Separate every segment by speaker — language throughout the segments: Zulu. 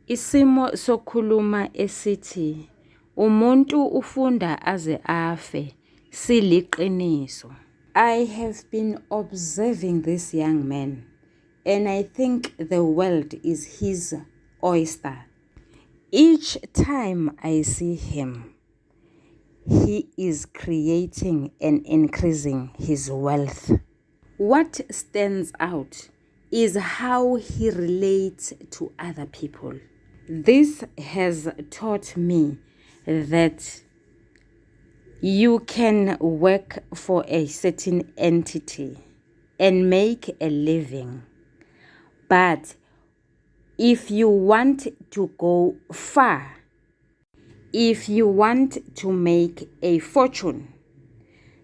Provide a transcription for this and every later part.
Speaker 1: Isimo sokukhuluma esithi umuntu ufunda aze afe siliqiniso. I have been observing this young man and I think the world is his oyster. Each time I see him, he is creating and increasing his wealth. What stands out is how he relates to other people. This has taught me that you can work for a certain entity and make a living. But if you want to go far, if you want to make a fortune,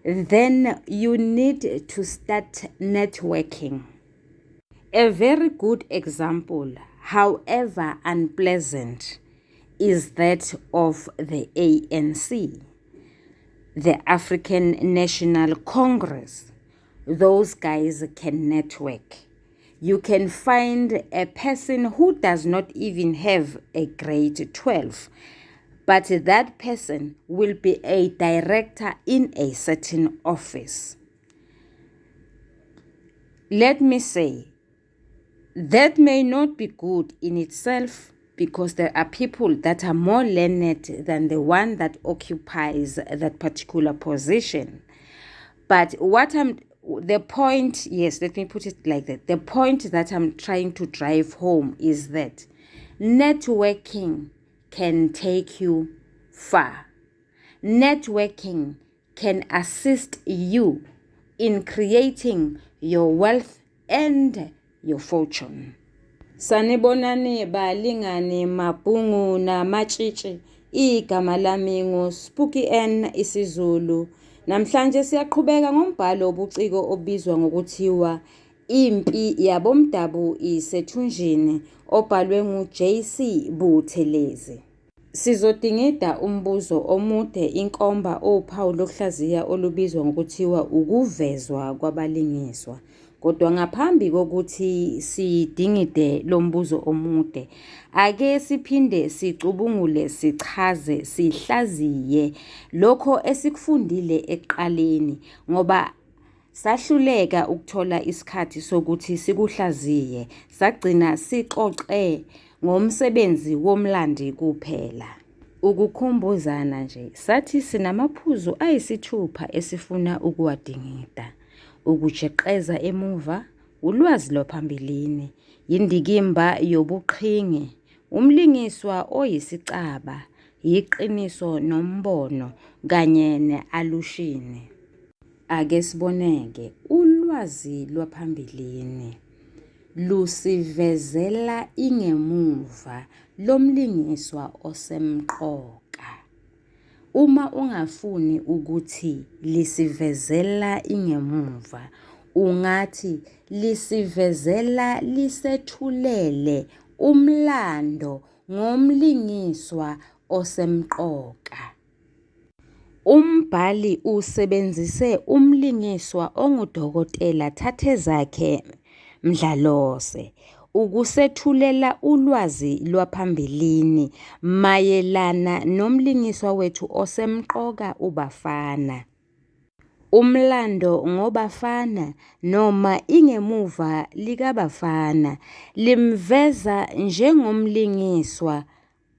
Speaker 1: then you need to start networking. A very good example, however unpleasant, is that of the ANC, the African National Congress. Those guys can network. You can find a person who does not even have a grade 12, but that person will be a director in a certain office. Let me say, that may not be good in itself because there are people that are more learned than the one that occupies that particular position. But what I'm the point, yes, let me put it like that. The point that I'm trying to drive home is that networking can take you far. Networking can assist you in creating your wealth and your fortune. Sanibonani balingani mabhungu namatshitshi. Igama lami nguSpooky N isiZulu. Namhlanje siyaqhubeka ngombhalo wobuciko obizwa ngokuthiwa Impi Yabomdabu Isethunjini obhalwe nguJC Buthelezi. Sizodingida umbuzo omude inkomba owuphawu lokuhlaziya olubizwa ngokuthiwa ukuvezwa kwabalingiswa. Kodwa ngaphambi kokuthi sidingide lo mbuzo omude, ake siphinde sicubungule, sichaze, sihlaziye lokho esikufundile ekuqaleni ngoba sahluleka ukuthola isikhathi sokuthi sikuhlaziye, sagcina sixoxe ngomsebenzi womlandi kuphela. Ukukhumbuzana nje, sathi sinamaphuzu ayisithupha esifuna ukuwadingida. Ukujeqeza emuva, ulwazi lwaphambilini, indikimba yobuqhingi, umlingiswa oyisicaba, iqiniso nombono kanye ne-alushini. Ake siboneke ulwazi lwaphambilini lusivezela ingemuva lomlingiswa osemqoka. Uma ungafuni ukuthi lisivezela ingemuva, ungathi lisivezela lisethulele umlando ngomlingiswa osemqoka. Umbhali usebenzise umlingiswa onguDokotela Thathezakhe Mdlalose ukusethulela ulwazi lwaphambilini mayelana nomlingiswa wethu osemqoka uBafana. Umlando ngoBafana noma ingemuva likaBafana limveza njengomlingiswa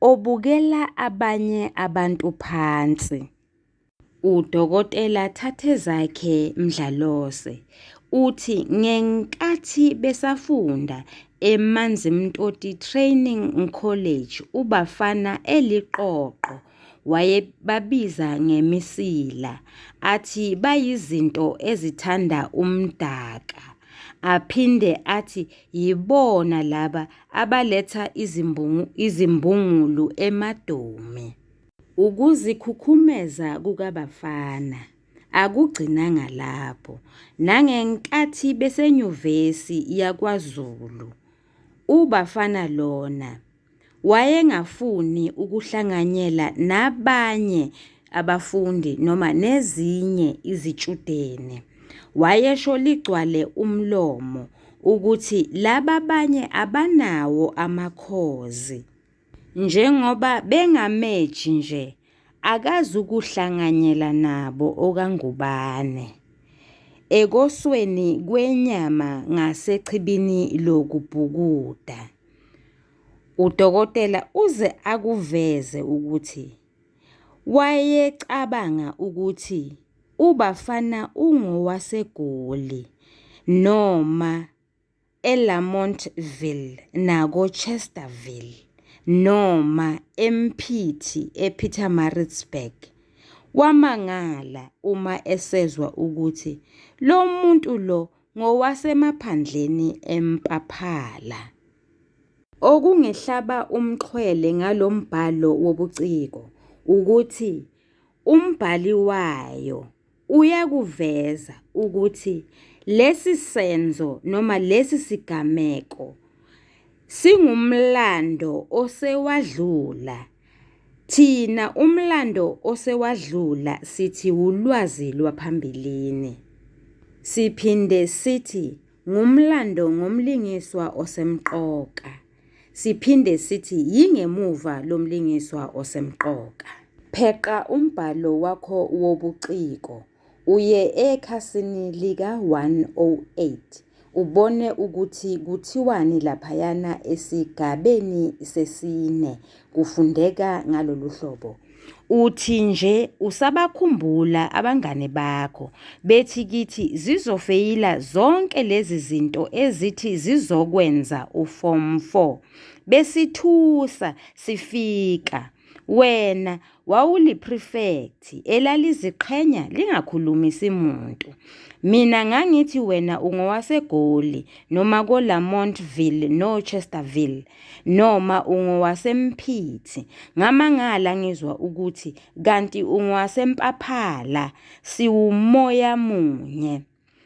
Speaker 1: obukela abanye abantu phansi. UDokotela Thathezakhe Mdlalose uthi ngenkathi besafunda eManzimtoti Training College uBafana eliqoqo wayebabiza ngemisila, athi bayizinto ezithanda umdaka, aphinde athi yibona laba abaletha izimbungulu emadomi. Ukuzikhukhumeza kukaBafana akugcinanga lapho, nangenkathi besenyuvesi yakwaZulu, uBafana lona wayengafuni ukuhlanganyela nabanye abafundi noma nezinye izitshudeni. Wayesho ligcwale umlomo ukuthi laba abanye abanawo amakhozi. Njengoba bengameji nje akazukuhlanganyela nabo okaNgubane ekosweni kwenyama ngasechibini lokubhukuda. Udokotela uze akuveze ukuthi wayecabanga ukuthi uBafana ungowaseGoli noma eLamontville nakoChesterville noma eMphithi ePietermaritzburg. Wamangala uma esezwa ukuthi lo muntu lo ngowasemaphandleni eMpaphala. Okungihlaba umxhwele ngalombhalo wobuciko ukuthi umbhali wayo uyakuveza ukuthi lesi senzo noma lesi sigameko singumlando osewadlula. Thina umlando osewadlula sithi wulwazi lwaphambilini. Siphinde sithi ngumlando ngomlingiswa osemqoka. Siphinde sithi yingemuva lomlingiswa osemqoka. Pheqa umbhalo wakho wobuciko uye ekhasini lika-108 ubone ukuthi kuthiwani laphayana esigabeni sesine kufundeka ngalolu hlobo. Uthi nje usabakhumbula abangane bakho bethi kithi zizofeyila zonke lezi zinto ezithi zizokwenza uForm 4. Besithusa sifika. Wena wawuliprefect elaliziqhenya lingakhulumisi muntu. Mina ngangithi wena ungowaseGoli noma koLamontville noChesterville noma ungowaseMphithi. Ngamangala ngizwa ukuthi kanti ungowaseMpaphala siwumoya munye.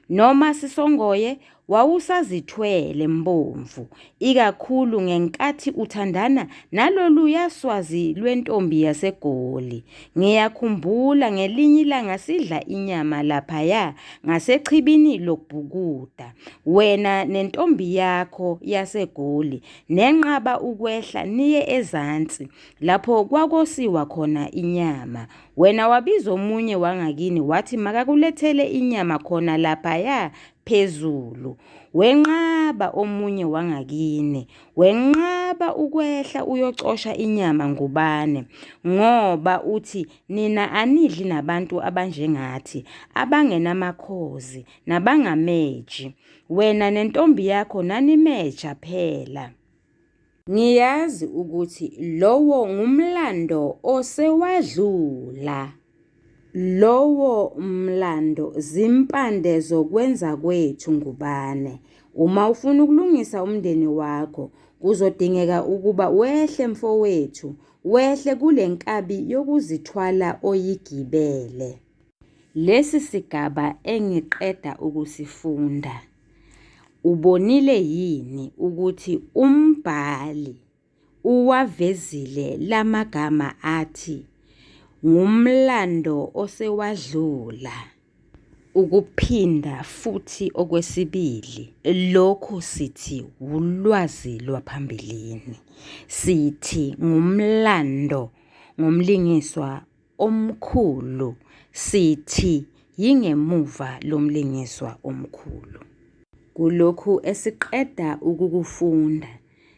Speaker 1: Noma sisongoye wawusazithwele Mbomvu, ikakhulu ngenkathi uthandana naloluya swazi lwentombi yaseGoli. Ngiyakhumbula ngelinye ilanga sidla inyama laphaya ngasechibini lokubhukuda, wena nentombi yakho yaseGoli nenqaba ukwehla niye ezansi lapho kwakosiwa khona inyama. Wena wabiza omunye wangakini wathi makakulethele inyama khona laphaya phezulu. Wenqaba omunye wangakini, wenqaba ukwehla uyocosha inyama Ngubane ngoba uthi nina anidli nabantu abanjengathi abangenamakhozi nabangameji. Wena nentombi yakho nanimeja phela. Ngiyazi ukuthi lowo ngumlando osewadlula. Lowo mlando zimpande zokwenza kwethu Ngubane. Uma ufuna ukulungisa umndeni wakho kuzodingeka ukuba wehle mfowethu, wehle kule nkabi yokuzithwala oyigibele. Lesi sigaba engiqeda ukusifunda ubonile yini ukuthi umbhali uwavezile lamagama athi ngumlando osewadlula? Ukuphinda futhi okwesibili, lokhu sithi wulwazi lwaphambilini. Sithi ngumlando ngomlingiswa omkhulu, sithi yingemuva lomlingiswa omkhulu. Kulokhu esiqeda ukukufunda,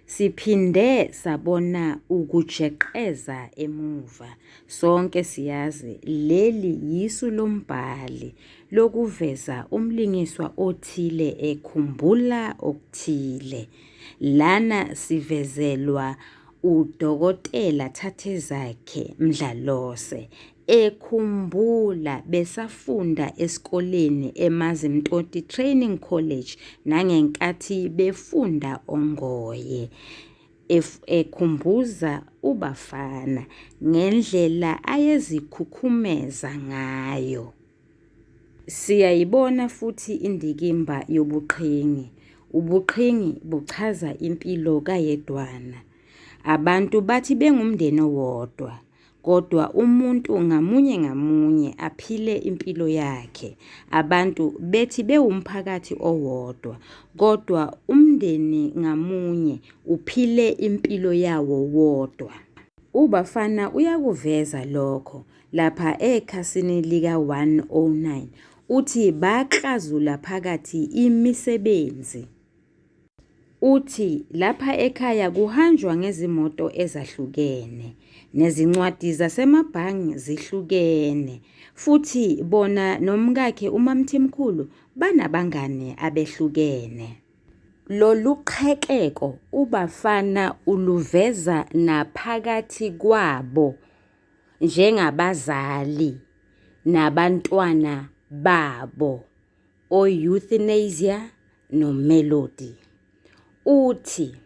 Speaker 1: siphinde sabona ukujeqeza emuva. Sonke siyazi leli yisu lombhali lokuveza umlingiswa othile ekhumbula okuthile. Lana sivezelwa uDokotela Thathezakhe Mdlalose ekhumbula besafunda esikoleni eMazimtoti Training College nangenkathi befunda oNgoye ekhumbuza uBafana ngendlela ayezikhukhumeza ngayo. Siyayibona futhi indikimba yobuqhingi. Ubuqhingi buchaza impilo kayedwana. Abantu bathi bengumndeni owodwa. kodwa umuntu ngamunye ngamunye aphile impilo yakhe. Abantu bethi bewumphakathi owodwa kodwa umndeni ngamunye uphile impilo yawo wodwa. UBafana uyakuveza lokho lapha ekhasini lika-109 uthi baklazula phakathi imisebenzi. Uthi lapha ekhaya kuhanjwa ngezimoto ezahlukene, nezincwadi zasemabhange zihlukene futhi bona nomkakhe uMaMthimkhulu banabangani abehlukene. Lolu qhekeko uBafana uluveza naphakathi kwabo njengabazali nabantwana babo o-Euthanasia noMelody. Uthi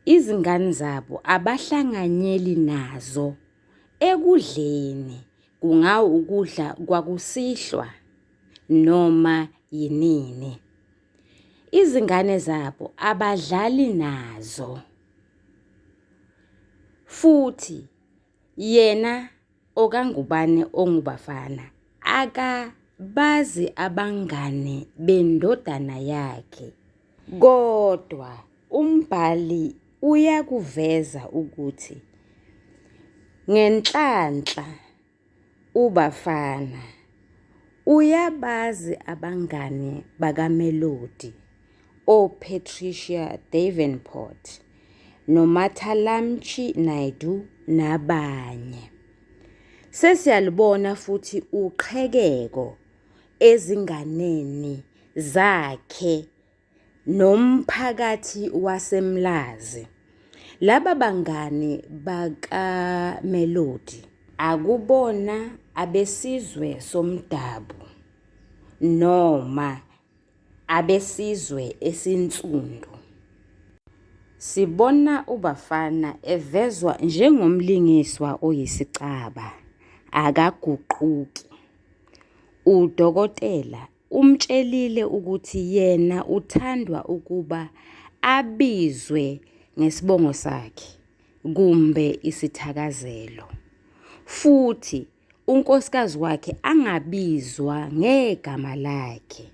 Speaker 1: izingane zabo abahlanganyeli nazo ekudleni kungawukudla kwakusihlwa noma yinini. Izingane zabo abadlali nazo futhi yena okaNgubane onguBafana akabazi abangane bendodana yakhe. Kodwa umbhali uyakuveza ukuthi ngenhlanhla uBafana uyabazi abangani bakaMelody oPatricia Davenport noMathalamchi Naidoo nabanye. Sesiyalubona futhi uqhekeko ezinganeni zakhe nomphakathi waseMlazi. Laba bangani bakaMelody akubona abesizwe somdabu noma abesizwe esinsundu. Sibona uBafana evezwa njengomlingiswa oyisicaba, akaguquki. Udokotela umtshelile ukuthi yena uthandwa ukuba abizwe ngesibongo sakhe kumbe isithakazelo futhi unkosikazi wakhe angabizwa ngegama lakhe.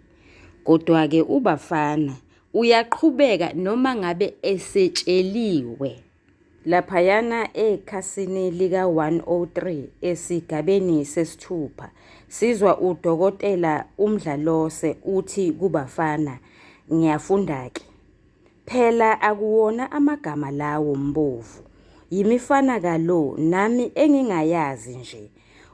Speaker 1: Kodwa-ke uBafana uyaqhubeka noma ngabe esetsheliwe. Laphayana ekhasini lika-103 esigabeni sesithupha sizwa uDokotela uMdlalose uthi kuBafana, ngiyafunda-ke. Phela akuwona amagama lawo Mbovu, yimifana kalo nami engingayazi nje.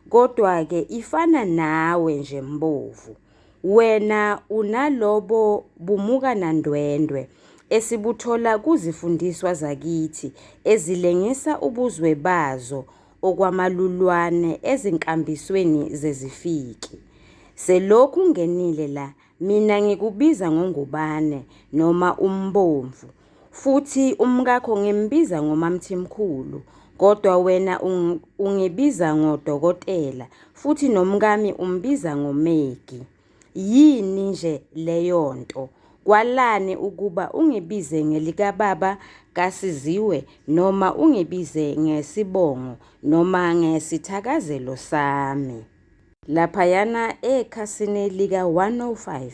Speaker 1: Kodwa-ke ifana nawe nje Mbovu. Wena unalobo bumuka nandwendwe esibuthola kuzifundiswa zakithi ezilengisa ubuzwe bazo okwamalulwane ezinkambisweni zezifiki. Selokhu ungenile la mina ngikubiza ngoNgubane noma uMbomvu futhi umkakho ngimbiza ngoMaMthimkhulu kodwa wena ungibiza ngodokotela futhi nomkami umbiza ngoMegi. Yini nje leyo nto? Kwalani ukuba ungibize ngelikababa kaSiziwe noma ungibize ngesibongo noma ngesithakazelo sami? Laphayana ekhasini lika-105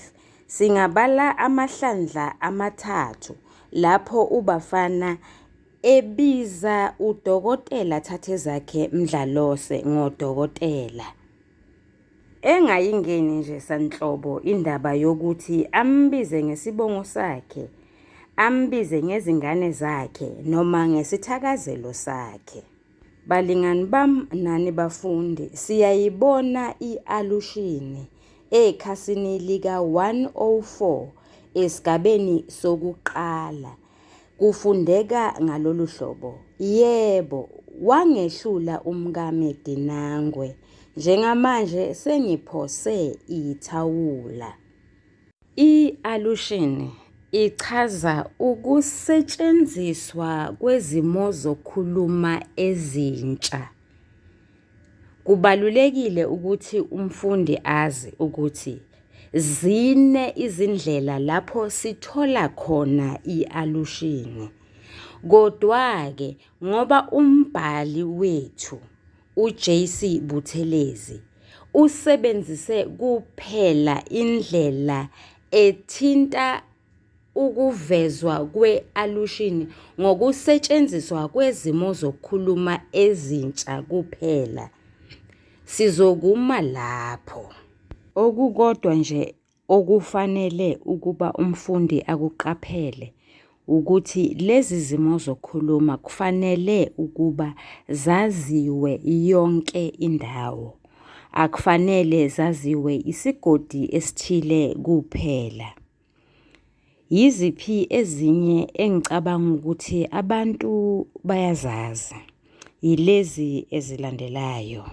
Speaker 1: singabala amahlandla amathathu lapho uBafana ebiza uDokotela Thathezakhe Mdlalose ngodokotela. Engayingeni nje sanhlobo indaba yokuthi ambize ngesibongo sakhe, ambize ngezingane zakhe noma ngesithakazelo sakhe. Balingani bam nani bafundi, siyayibona i-alushini ekhasini lika-104 esigabeni sokuqala. Kufundeka ngalolu hlobo, Yebo, wangehlula umkami Dinangwe, njengamanje sengiphose ithawula. I-alushini ichaza ukusetshenziswa kwezimo zokukhuluma ezintsha. Kubalulekile ukuthi umfundi azi ukuthi zine izindlela lapho sithola khona i-alushini. Kodwa-ke ngoba umbhali wethu. uJC Buthelezi usebenzise kuphela indlela ethinta ukuvezwa kwe-alushini ngokusetshenziswa kwezimo zokukhuluma ezintsha kuphela. Sizokuma lapho. Okukodwa nje okufanele ukuba umfundi akuqaphele ukuthi lezi zimo zokukhuluma kufanele ukuba zaziwe yonke indawo. Akufanele zaziwe isigodi esithile kuphela. Yiziphi ezinye engicabanga ukuthi abantu bayazazi? Yilezi ezilandelayo.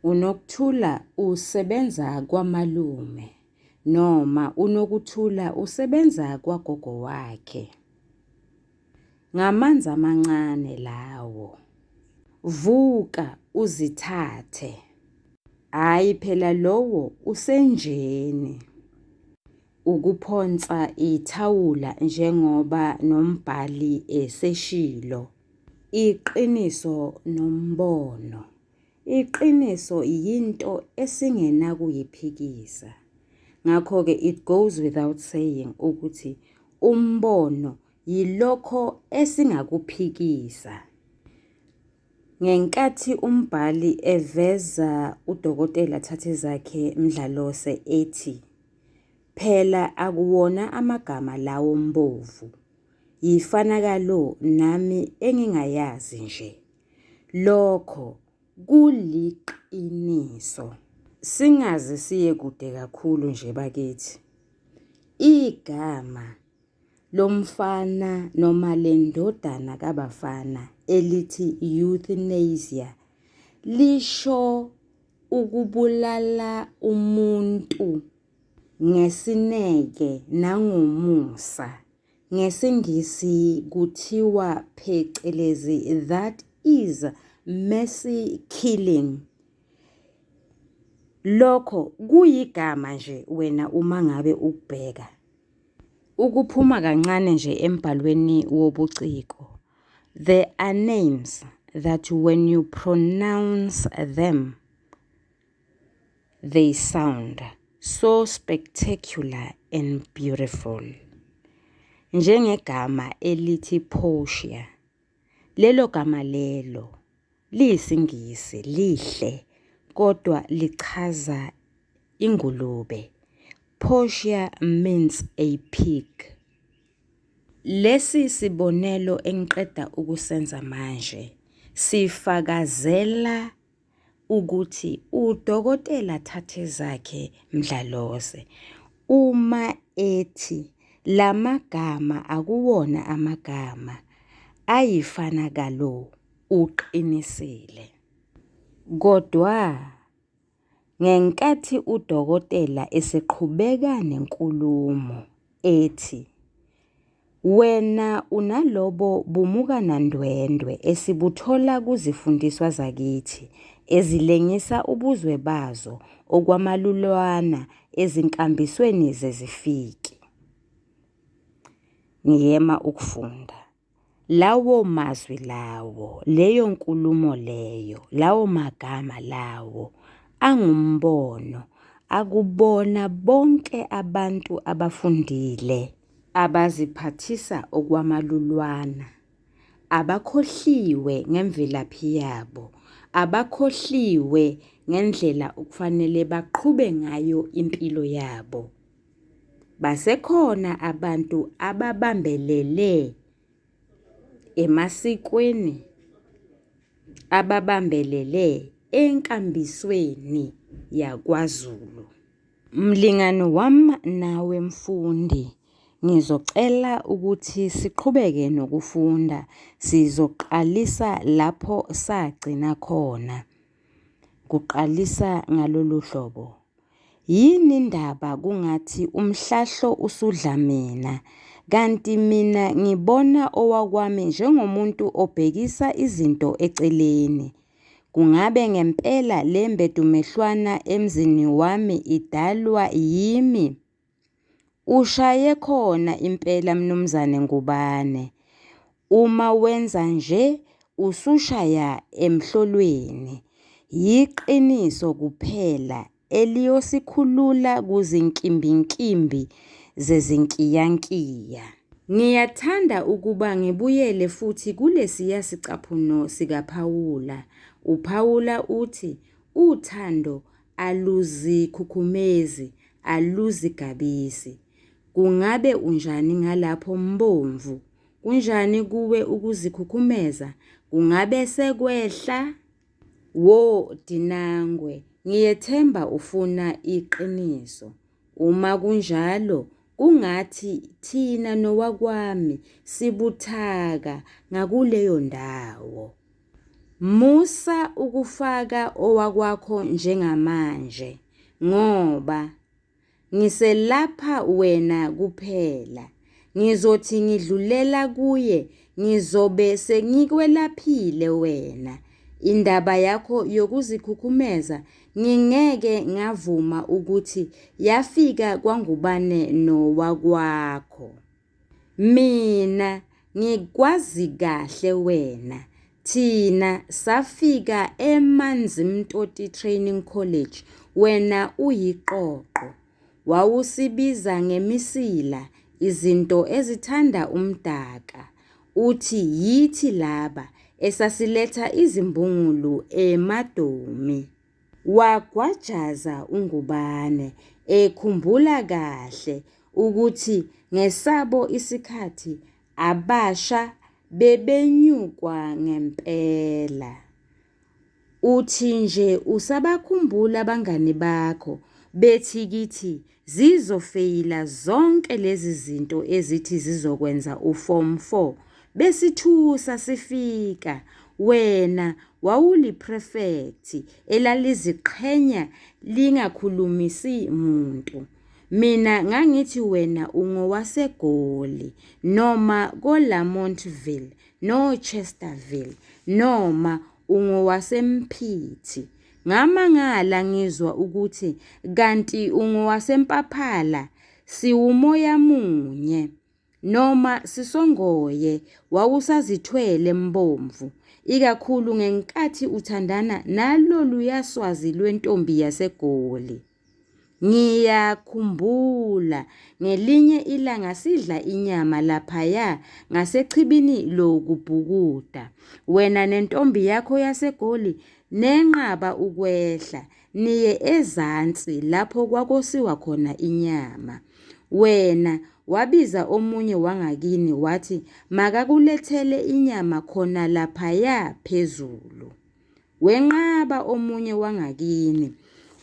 Speaker 1: Unokuthula usebenza kwamalume noma uNokuthula usebenza kwagogo wakhe. Ngamanzi amancane lawo. Vuka uzithathe. Hhayi phela lowo usenjeni. Ukuphonsa ithawula njengoba nombhali eseshilo. Iqiniso nombono. Iqiniso yinto esingenakuyiphikisa. Ngakho-ke it goes without saying ukuthi umbono yilokho esingakuphikisa. Ngenkathi umbhali eveza uDokotela Thathezakhe Mdlalose ethi, Phela akuwona amagama lawo Mbovu, yifanakalo nami engingayazi nje. Lokho kuliqiniso. Singaze siye kude kakhulu nje bakithi. Igama lomfana noma lendodana kaBafana elithi euthanasia lisho ukubulala umuntu ngesineke nangomusa. NgesiNgisi kuthiwa phecelezi that is mercy killing. Lokho kuyigama nje wena uma ngabe ukubheka. Ukuphuma kancane nje embhalweni wobuciko, there are names that when you pronounce them, they sound so spectacular and beautiful. Njengegama elithi Portia. Lelo gama lelo liyisiNgisi lihle kodwa lichaza ingulube. Portia means a pig. Lesi sibonelo engiqeda ukusenza manje sifakazela ukuthi uDokotela Thathezakhe Mdlalose uma ethi lamagama akuwona amagama ayifanakalo uqinisile. Kodwa ngenkathi udokotela eseqhubeka nenkulumo ethi Wena unalobo bumukanandwendwe esibuthola kuzifundiswa zakithi ezilengisa ubuzwe bazo okwamalulwana ezinkambisweni zezifiki. Ngiyema ukufunda. Lawo mazwi lawo, leyo nkulumo leyo, lawo magama lawo angumbono akubona bonke abantu abafundile abaziphathisa okwamalulwana, abakhohliwe ngemvelaphi yabo, abakhohliwe ngendlela okufanele baqhube ngayo impilo yabo. Basekhona abantu ababambelele emasikweni, ababambelele enkambisweni yakwaZulu. Mlingani wami nawe mfundi, ngizocela ukuthi siqhubeke nokufunda. Sizoqalisa lapho sagcina khona. Kuqalisa ngalolu hlobo. Yini ndaba kungathi umhlahlo usudla mina? Kanti mina ngibona owakwami njengomuntu obhekisa izinto eceleni. Kungabe ngempela le mbedumehlwana emzini wami idalwa yimi? Ushaye khona impela Mnumzane Ngubane. Uma wenza nje usushaya emhlolweni. Yiqiniso kuphela eliyosikhulula kuzinkimbinkimbi zezinkiyankiya. Ngiyathanda ukuba ngibuyele futhi kulesiya sicaphuno sikaPhawula. UPhawula uthi, 'Uthando aluzikhukhumezi, aluzigabisi.' Kungabe unjani ngalapho Mbomvu? Kunjani kuwe ukuzikhukhumeza? Kungabe sekwehla? Wo Dinangwe ngiyethemba ufuna iqiniso. Uma kunjalo kungathi thina nowakwami sibuthaka ngakuleyo ndawo. Musa ukufaka owakwakho njengamanje ngoba Ngiselapha wena kuphela. Ngizothi ngidlulela kuye ngizobe sengikwelaphile wena. Indaba yakho yokuzikhukhumeza ngingeke ngavuma ukuthi yafika kwaNgubane nowakwakho. Mina ngikwazi kahle wena. Thina safika eManzimtoti Training College wena uyiqoqo. Wawusibiza ngemisila, izinto ezithanda umdaka. Uthi yithi laba esasiletha izimbungulu emadomi. Wagwajaza uNgubane ekhumbula kahle ukuthi ngesabo isikhathi abasha bebenyukwa ngempela. Uthi nje usabakhumbula abangani bakho bethi kithi Zizofeyila zonke lezi zinto ezithi zizokwenza uForm 4. Besithusa sifika. Wena wawuliprefekthi elaliziqhenya lingakhulumisi muntu. Mina ngangithi wena ungowaseGoli noma koLamontville noChesterville noma ungowaseMphithi. Ngamangala ngizwa ukuthi kanti ungowaseMpaphala, siwumoya munye. Noma sisongoye wawusazithwele Mbomvu, ikakhulu ngenkathi uthandana naloluya swazi lwentombi yaseGoli. Ngiyakhumbula ngelinye ilanga sidla inyama laphaya ngasechibini lokubhukuda, wena nentombi yakho yaseGoli nenqaba ukwehla niye ezansi lapho kwakosiwa khona inyama. Wena wabiza omunye wangakini wathi makakulethele inyama khona laphaya phezulu. Wenqaba omunye wangakini.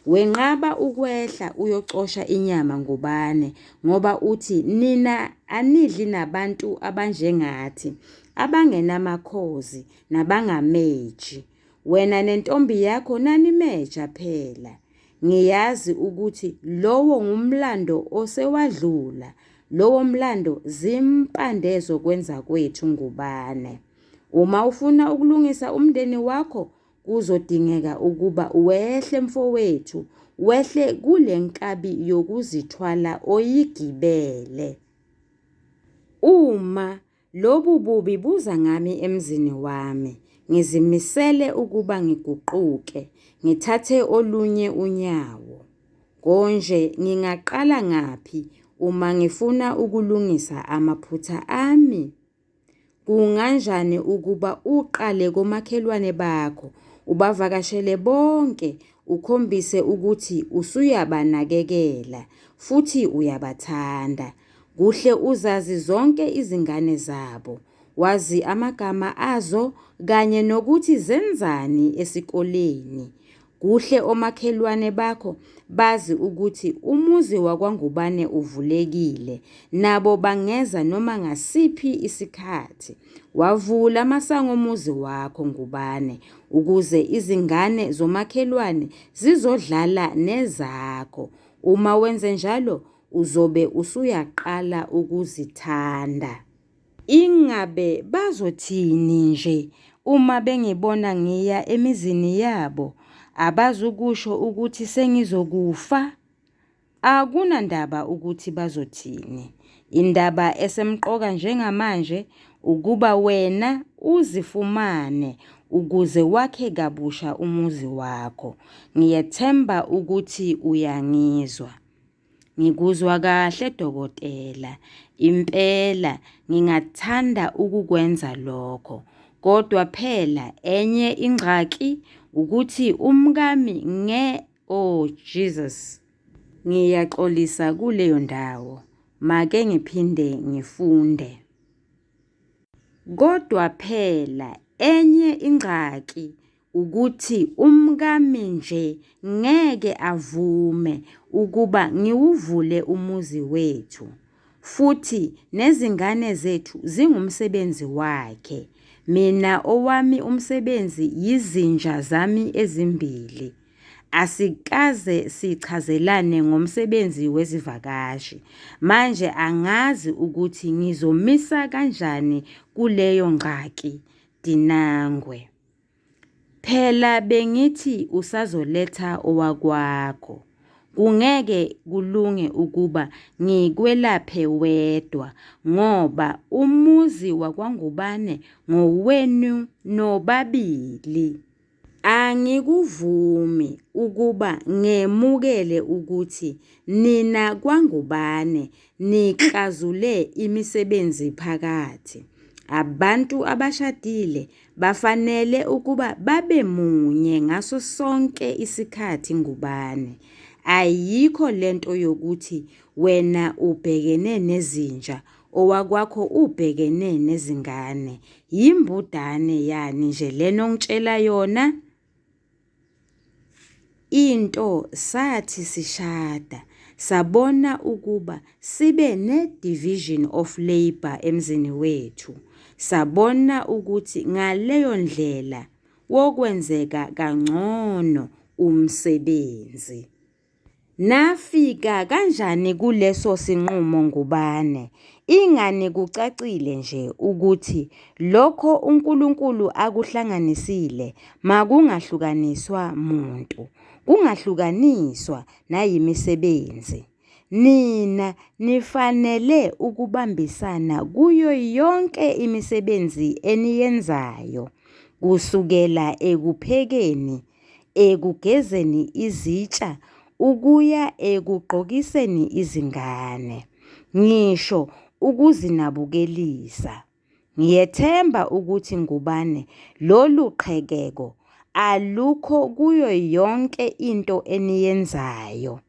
Speaker 1: Wenqaba ukwehla uyocosha inyama Ngubane ngoba uthi nina anidli nabantu abanjengathi abangenamakhozi nabangameji. Wena nentombi yakho nanimeja phela. Ngiyazi ukuthi lowo ngumlando osewadlula. Lowo mlando zimpande zokwenza kwethu Ngubane. Uma ufuna ukulungisa umndeni wakho kuzodingeka ukuba wehle mfowethu, wehle kule nkabi yokuzithwala oyigibele. Uma lobu bubi buza ngami emzini wami, ngizimisele ukuba ngiguquke, ngithathe olunye unyawo. Konje ngingaqala ngaphi uma ngifuna ukulungisa amaphutha ami? Kunganjani ukuba uqale komakhelwane bakho ubavakashele bonke ukhombise ukuthi usuyabanakekela futhi uyabathanda. Kuhle uzazi zonke izingane zabo, wazi amagama azo kanye nokuthi zenzani esikoleni. Kuhle omakhelwane bakho bazi ukuthi umuzi wakwaNgubane uvulekile, nabo bangeza noma ngasiphi isikhathi. Wavula amasango omuzi wakho Ngubane ukuze izingane zomakhelwane zizodlala nezakho. Uma wenze njalo uzobe usuyaqala ukuzithanda. Ingabe bazothini nje uma bengibona ngiya emizini yabo? Abazukusho ukuthi sengizokufa? Akunandaba ukuthi bazothini. Indaba esemqoka njengamanje ukuba wena uzifumane ukuze wakhe kabusha umuzi wakho. Ngiyethemba ukuthi uyangizwa. Ngikuzwa kahle dokotela, impela ngingathanda ukukwenza lokho. Kodwa phela enye ingxaki ukuthi umkami nge oh Jesus. Ngiyaxolisa kuleyo ndawo, make ngiphinde ngifunde. Kodwa phela enye ingxaki ukuthi umkami nje ngeke avume ukuba ngiwuvule umuzi wethu futhi nezingane zethu zingumsebenzi wakhe. Mina owami umsebenzi yizinja zami ezimbili. Asikaze sichazelane ngomsebenzi wezivakashi. Manje angazi ukuthi ngizomisa kanjani kuleyo ngxaki, Dinangwe. Phela bengithi usazoletha owakwakho. Kungeke kulunge ukuba ngikwelaphe wedwa ngoba umuzi wakwaNgubane ngowenu nobabili. Angikuvumi ukuba ngemukele ukuthi nina kwaNgubane niklazule imisebenzi phakathi. Abantu abashadile Bafanele ukuba babe munye ngaso sonke isikhathi Ngubane. Ayikho lento yokuthi wena ubhekene nezinja owakwakho ubhekene nezingane. Yimbudane yani nje lena ongitshela yona? Into sathi sishada sabona ukuba sibe ne-division of labour emzini wethu. Sabona ukuthi ngaleyo ndlela wokwenzeka kangcono umsebenzi. Nafika kanjani kuleso sinqumo Ngubane? Ingani kucacile nje ukuthi lokho uNkulunkulu akuhlanganisile makungahlukaniswa muntu, kungahlukaniswa nayimisebenzi. Nina nifanele ukubambisana kuyo yonke imisebenzi eniyenzayo, kusukela ekuphekeni, ekugezeni izitsha ukuya ekugqokiseni izingane, ngisho ukuzinabukelisa. Ngiyethemba ukuthi Ngubane lolu qhekeko alukho kuyo yonke into eniyenzayo.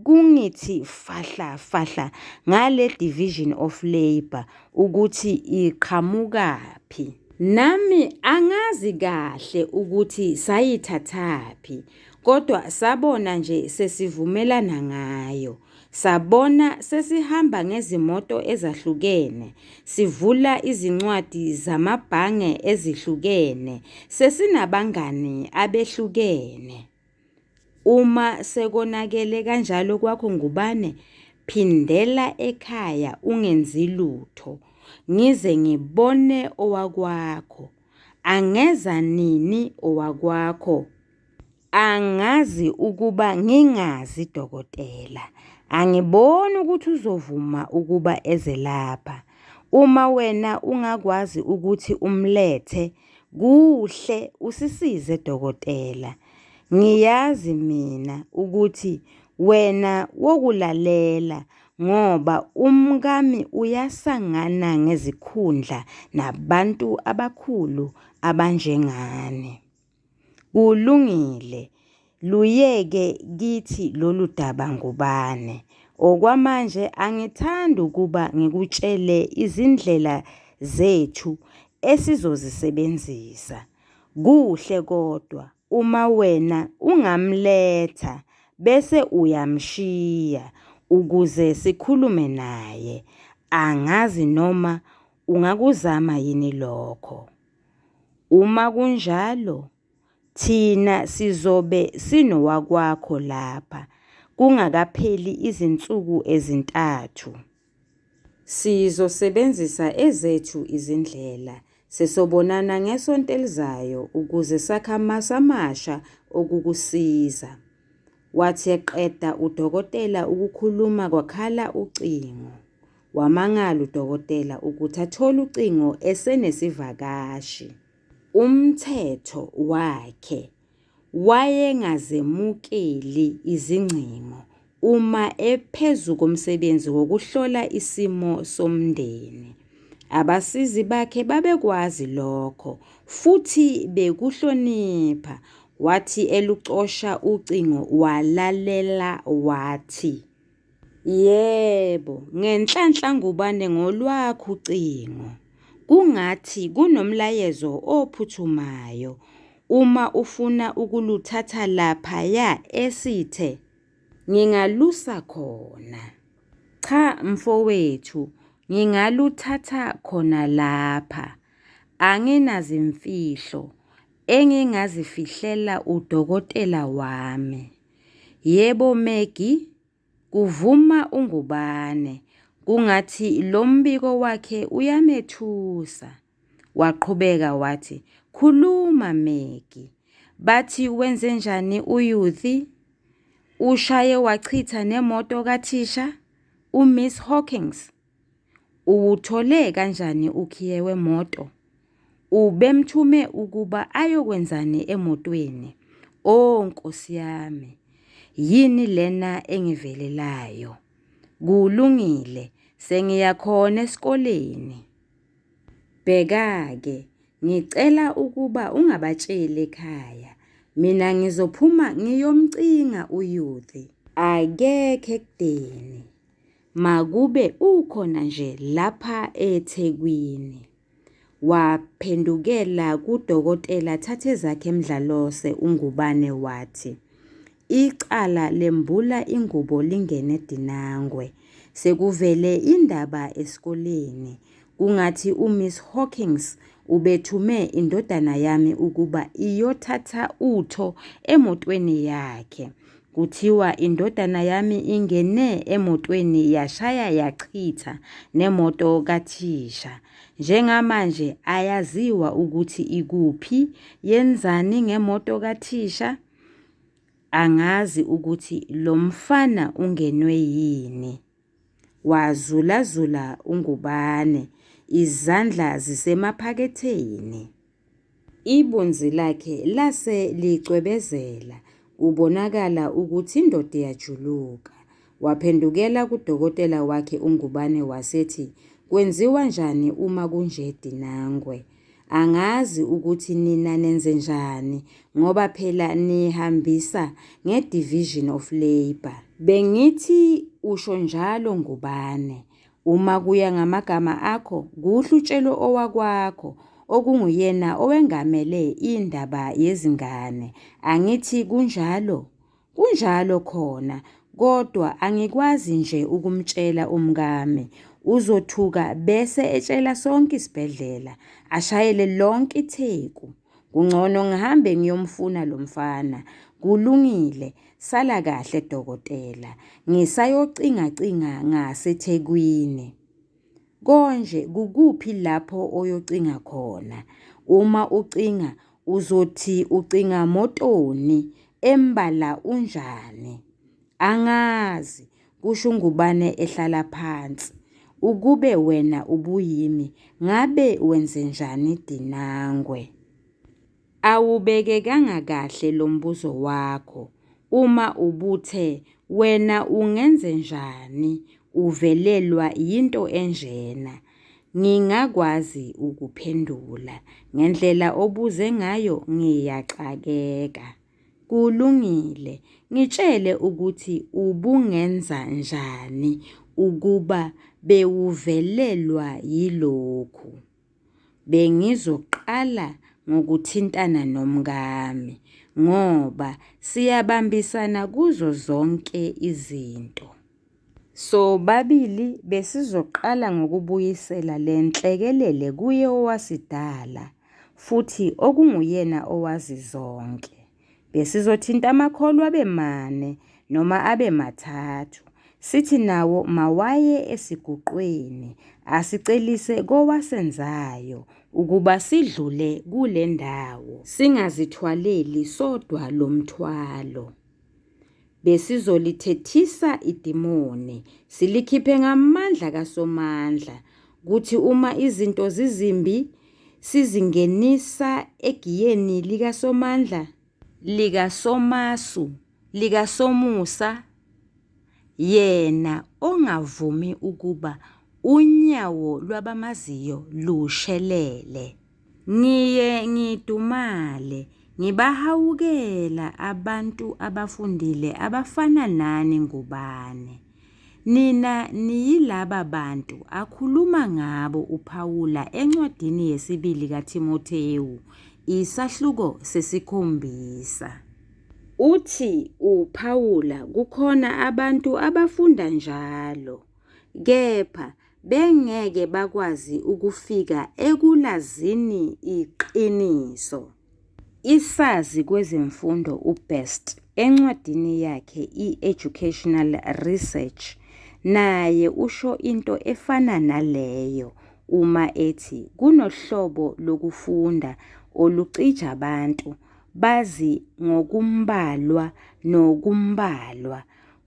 Speaker 1: Kungithi fahla fahla ngale division of labour ukuthi iqhamukaphi. Nami angazi kahle ukuthi sayithathaphi kodwa sabona nje sesivumelana ngayo. Sabona sesihamba ngezimoto ezahlukene, sivula izincwadi zamabhange ezihlukene, sesinabangani abehlukene. Uma sekonakele kanjalo kwakho Ngubane, phindela ekhaya ungenzi lutho ngize ngibone owakwakho. Angeza nini owakwakho? Angazi ukuba ngingazi dokotela. Angiboni ukuthi uzovuma ukuba eze lapha. Uma wena ungakwazi ukuthi umlethe, Kuhle usisize dokotela. Ngiyazi mina ukuthi wena wokulalela ngoba umkami uyasangana ngezikhundla nabantu abakhulu abanjengani. Kulungile, luyeke kithi lolu daba Ngubane. Okwamanje angithandi ukuba ngikutshele izindlela zethu esizozisebenzisa. Kuhle kodwa uma wena ungamletha bese uyamshiya ukuze sikhulume naye. Angazi noma ungakuzama yini lokho. Uma kunjalo, thina sizobe sinowakwakho lapha kungakapheli izinsuku ezintathu. Sizosebenzisa ezethu izindlela. Sesobonana ngesonto elizayo ukuze sakhe amasu amasha okukusiza. Wathi eqeda udokotela ukukhuluma kwakhala ucingo. Wamangala udokotela ukuthi athole ucingo esenesivakashi. Umthetho wakhe wayengazemukeli izingcingo uma ephezu komsebenzi wokuhlola isimo somndeni. Abasizi bakhe babekwazi lokho futhi bekuhlonipha. Wathi elucosha ucingo walalela wathi. Yebo, ngenhlanhla Ngubane ngolwakho ucingo. Kungathi kunomlayezo ophuthumayo uma ufuna ukuluthatha laphaya esithe ngingalusa khona. Cha mfowethu, ngingaluthatha khona lapha. Anginazimfihlo engingazifihlela udokotela wami. Yebo Maggie, Kuvuma uNgubane, kungathi lo mbiko wakhe uyamethusa. Waqhubeka wathi, Khuluma Maggie, bathi wenzenjani uYuthi? Ushaye wachitha nemoto kathisha, uMiss Hawkins? Uwuthole kanjani ukhiye wemoto? Ubemthume ukuba ayokwenzani emotweni? O Nkosi yami, yini lena engivelelayo? Kulungile, sengiya khona esikoleni. Bheka-ke, ngicela ukuba ungabatsheli ekhaya. Mina ngizophuma ngiyomcinga uYuthi. Akekho ekudeni. Makube ukhona nje lapha eThekwini. Waphendukela kuDokotela Thathezakhe Mdlalose uNgubane wathi, Icala lembula ingubo lingene dinangwe. Sekuvele indaba esikoleni. Kungathi uMiss Hawkins ubethume indodana yami ukuba iyothatha utho emotweni yakhe. Kuthiwa indodana yami ingene emotweni yashaya yachitha nemoto kathisha. Njengamanje ayaziwa ukuthi ikuphi, yenzani ngemoto kathisha? Angazi ukuthi lo mfana ungenwe yini. Wazulazula uNgubane, izandla zisemaphaketheni. Ibunzi lakhe lase licwebezela, kubonakala ukuthi indoda iyajuluka. Waphendukela kudokotela wakhe uNgubane wasethi, Kwenziwa njani uma kunje Dinangwe? Angazi ukuthi nina nenzenjani ngoba phela nihambisa nge-division of labour. Bengithi usho njalo Ngubane, Uma kuya ngamagama akho, kuhle utshele owakwakho okunguyena owengamele indaba yezingane. Angithi kunjalo? Kunjalo khona, kodwa angikwazi nje ukumtshela umkami. Uzothuka bese etshela sonke isibhedlela, ashayele lonke iTheku. Kungcono ngihambe ngiyomfuna lo mfana. Kulungile, sala kahle dokotela. Ngisayocingacinga ngaseThekwini. Konje kukuphi lapho oyocinga khona? Uma ucinga uzothi ucinga motoni embala unjani? Angazi, kusho uNgubane ehlala phansi. Ukube wena ubuyimi ngabe wenzenjani Dinangwe? Awubekekanga kahle lo mbuzo wakho. Uma ubuthe wena ungenzenjani uvelelwa yinto enjena, ngingakwazi ukuphendula. Ngendlela obuze ngayo ngiyaxakeka. Kulungile, ngitshele ukuthi ubungenza njani ukuba bewuvelelwa yilokhu. Bengizoqala ngokuthintana nomkami ngoba siyabambisana kuzo zonke izinto. Sobabili besizoqala ngokubuyisela le nhlekelele kuye owasidala futhi okunguyena owazi zonke. Besizothinta amakholwa abe mane noma abe mathathu, sithi nawo mawaye esiguqweni asicelise kowasenzayo ukuba sidlule kule ndawo, singazithwaleli sodwa lo mthwalo. Besizolithethisa idimoni, silikhiphe ngamandla kaSomandla, kuthi uma izinto zizimbi sizingenisa egiyeni likaSomandla, likaSomasu, likaSomusa, yena ongavumi ukuba unyawo lwabamaziyo lushelele. Ngiye ngidumale ngibahawukela abantu abafundile abafana nani Ngubane. Nina niyilaba bantu akhuluma ngabo uPhawula encwadini yesibili kaThimothewu, isahluko sesikhombisa. Uthi uPhawula kukhona abantu abafunda njalo, kepha bengeke bakwazi ukufika ekulazini iqiniso. Isazi kwezemfundo uBest encwadini yakhe i-Educational Research naye usho into efana naleyo uma ethi kunohlobo lokufunda olucija abantu bazi ngokumbalwa nokumbalwa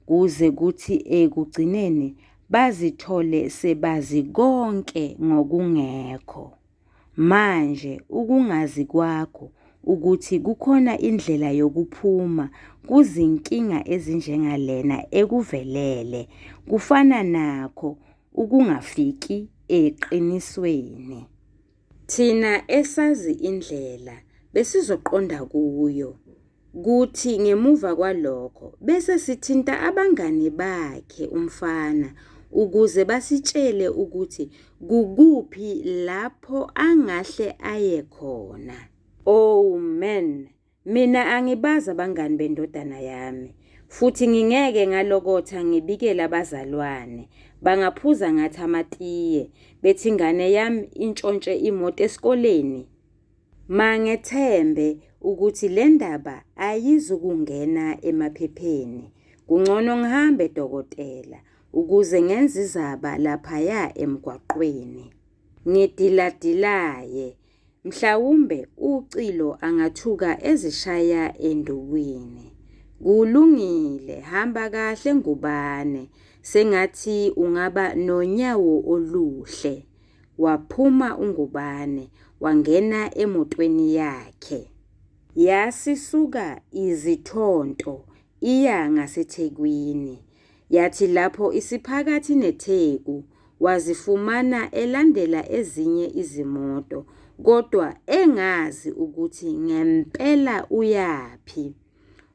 Speaker 1: kuze kuthi ekugcineni bazithole sebazi konke ngokungekho. Manje ukungazi kwakho ukuthi kukhona indlela yokuphuma kuzinkinga ezinjengalena ekuvelele kufana nakho ukungafiki eqinisweni. Thina esazi indlela besizoqonda kuyo, kuthi ngemuva kwalokho bese sithinta abangani bakhe umfana ukuze basitshele ukuthi kukuphi lapho angahle aye khona. Oh man, Mina angibazi abangani bendodana yami, futhi ngingeke ngalokotha ngibikele abazalwane. Bangaphuza ngathi amatiye, bethi ingane yami intshontshe imoto esikoleni. Mangethembe ukuthi le ndaba ayizukungena emaphepheni. Kungcono ngihambe dokotela, ukuze ngenze izaba laphaya emgwaqweni. Ngidiladilaye, Mhlawumbe uCilo angathuka ezishaya endukwini. Kulungile, hamba kahle Ngubane, sengathi ungaba nonyawo oluhle. Waphuma uNgubane, wangena emotweni yakhe. Yasisuka izithonto iya ngaseThekwini. Yathi lapho isiphakathi neTheku, wazifumana elandela ezinye izimoto kodwa engazi ukuthi ngempela uyaphi.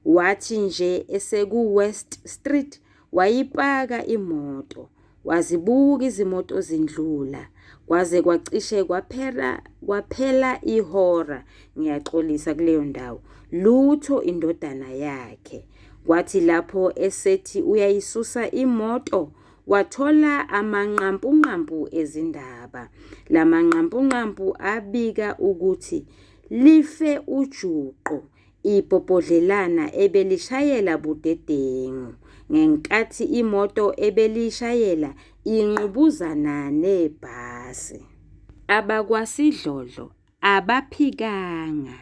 Speaker 1: Wathi nje eseku-West Street wayipaka imoto, wazibuka izimoto zindlula kwaze kwacishe kwaphela kwaphela ihora, ngiyaxolisa kuleyo ndawo, lutho indodana yakhe. Kwathi lapho esethi uyayisusa imoto, wathola amanqampunqampu ezindaba. La manqampunqampu abika ukuthi life ujuqu ibhobhodlelana ebelishayela budedengu ngenkathi imoto ebeliyishayela ingqubuzana nebhasi. AbakwaSidlodlo abaphikanga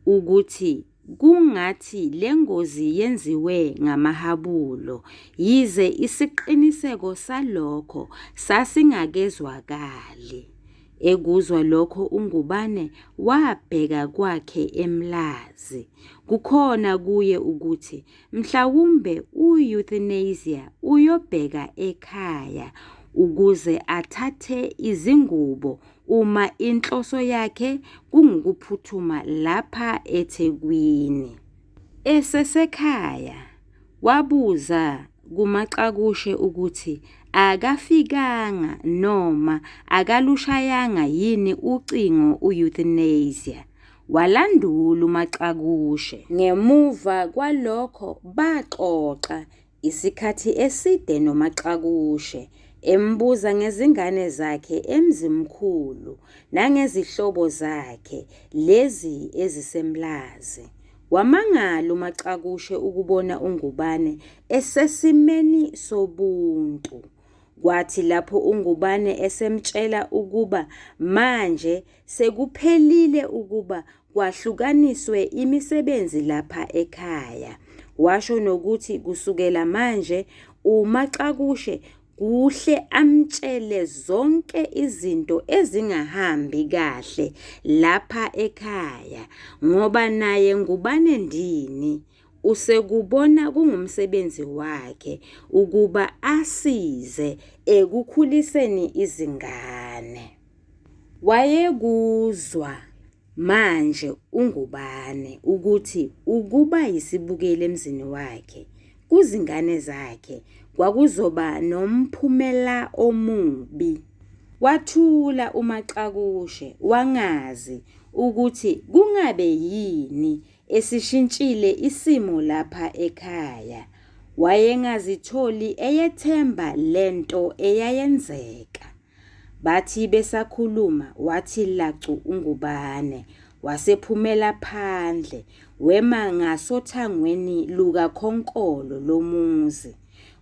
Speaker 1: ukuthi kungathi le ngozi yenziwe ngamahabulo yize isiqiniseko salokho sasingakezwakali. Ekuzwa lokho uNgubane wabheka kwakhe eMlazi. Kukhona kuye ukuthi mhlawumbe u-Euthanasia uyobheka ekhaya ukuze athathe izingubo uma inhloso yakhe kungukuphuthuma lapha eThekwini. Esesekhaya, wabuza kuMaXakushe ukuthi akafikanga noma akalushayanga yini ucingo u-Euthanasia. Walandula uMaXakushe. Ngemuva kwalokho baxoxa isikhathi eside noMaXakushe, embuza ngezingane zakhe eMzimkhulu nangezihlobo zakhe lezi eziseMlazi. Wamangala uMaXakushe ukubona uNgubane esesimeni sobuntu. Kwathi lapho uNgubane esemtshela ukuba manje sekuphelile ukuba kwahlukaniswe imisebenzi lapha ekhaya. Washo nokuthi kusukela manje uMaXakushe kuhle amtshele zonke izinto ezingahambi kahle lapha ekhaya ngoba naye Ngubane ndini usekubona kungumsebenzi wakhe ukuba asize ekukhuliseni izingane. Wayekuzwa manje uNgubane ukuthi ukuba yisibukeli emzini wakhe, kuzingane zakhe kwakuzoba nomphumela omubi. Wathula uMaXakushe wangazi ukuthi kungabe yini esishintshile isimo lapha ekhaya. Wayengazitholi eyethemba lento eyayenzeka. Bathi besakhuluma wathi lacu uNgubane wasephumela phandle wema ngasothangweni lukakhonkolo lomuzi.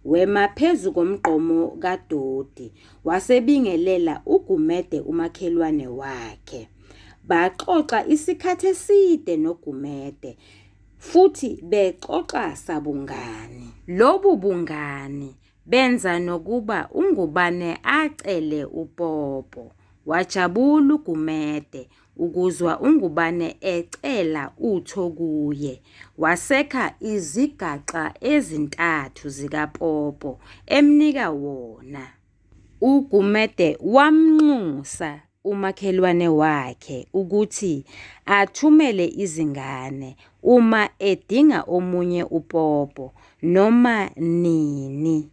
Speaker 1: Wema phezu komgqomo kadoti wasebingelela uGumede umakhelwane wakhe. Baxoxa isikhathi eside noGumede futhi bexoxa sabungani. Lobu bungani benza nokuba uNgubane acele upopo. Wajabula uGumede ukuzwa uNgubane ecela utho kuye. Wasekha izigaxa ezintathu zikapopo emnika wona. UGumede wamnxusa umakhelwane wakhe ukuthi athumele izingane uma edinga omunye upopo noma nini.